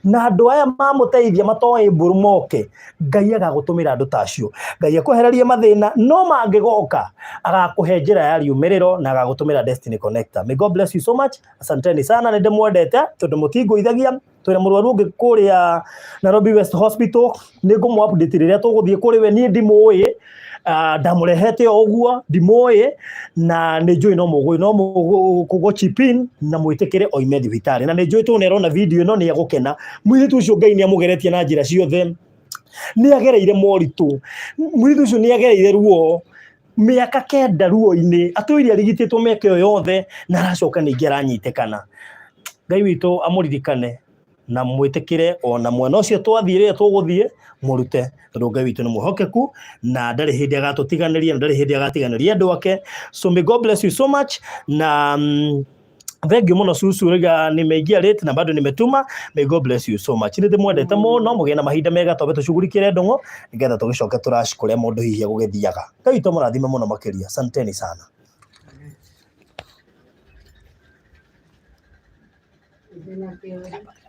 na andũ aya mamũteithia matoĩ mbũrũ moke, Ngai agagũtũmĩra andũ ta acio. Ngai akwehererie mathĩna, no mangĩgoka, agakũhe njĩra ya riumĩrĩro na agagũtũmĩra destiny connector. May God bless you so much. Asanteni sana, nĩ ndĩmwendete tondũ mũtingũithagia. Twĩna mũrwaru ũngĩ kũrĩa Nairobi West Hospital, nĩ ngũmũ update rĩrĩa tũgũthiĩ kũrĩ we. Niĩ ndimũĩ, ndamũrehete o ũguo, ndimũĩ, na nĩ njũĩ no mũgũ no mũgũ chip in na mwĩtĩkĩre oime thibitarĩ, na nĩ njũĩ tondũ nĩ arona video ĩno nĩ egũkena. Mũirĩtu ũcio Ngai nĩ amũgeretie na njĩra ciothe, nĩ agereire moritũ, mũirĩtu ũcio nĩ agereire ruo mĩaka 9 ruo-inĩ, atũire arigitĩtwo mĩaka ĩyo yothe, na aracoka ningĩ aranyitĩkana. Ngai witũ amũririkane na mwĩtĩkĩre ona mwena ũcio twathiĩ rĩrĩa tũgũthiĩ mũrute, tondũ Ngai witũ nĩ mwĩhokeku na ndarĩ hĩndĩ agatũtiganĩria na ndarĩ hĩndĩ agatiganĩria andũ ake. So may God bless you so much na thank you mũno cucu, rĩga nimeingia late na bado nimetuma. May God bless you so much. Nĩ ndĩmwendete mũno, mũgĩe na mahinda mega, twambe tũcugurikĩre ndũng'ũ nĩgetha tũgĩcoke tũraci kũrĩa mũndũ hihi egũgĩthiaga. Ngai witũ amũrathime mũno makĩria. Asanteni sana. Ndĩna kĩũria.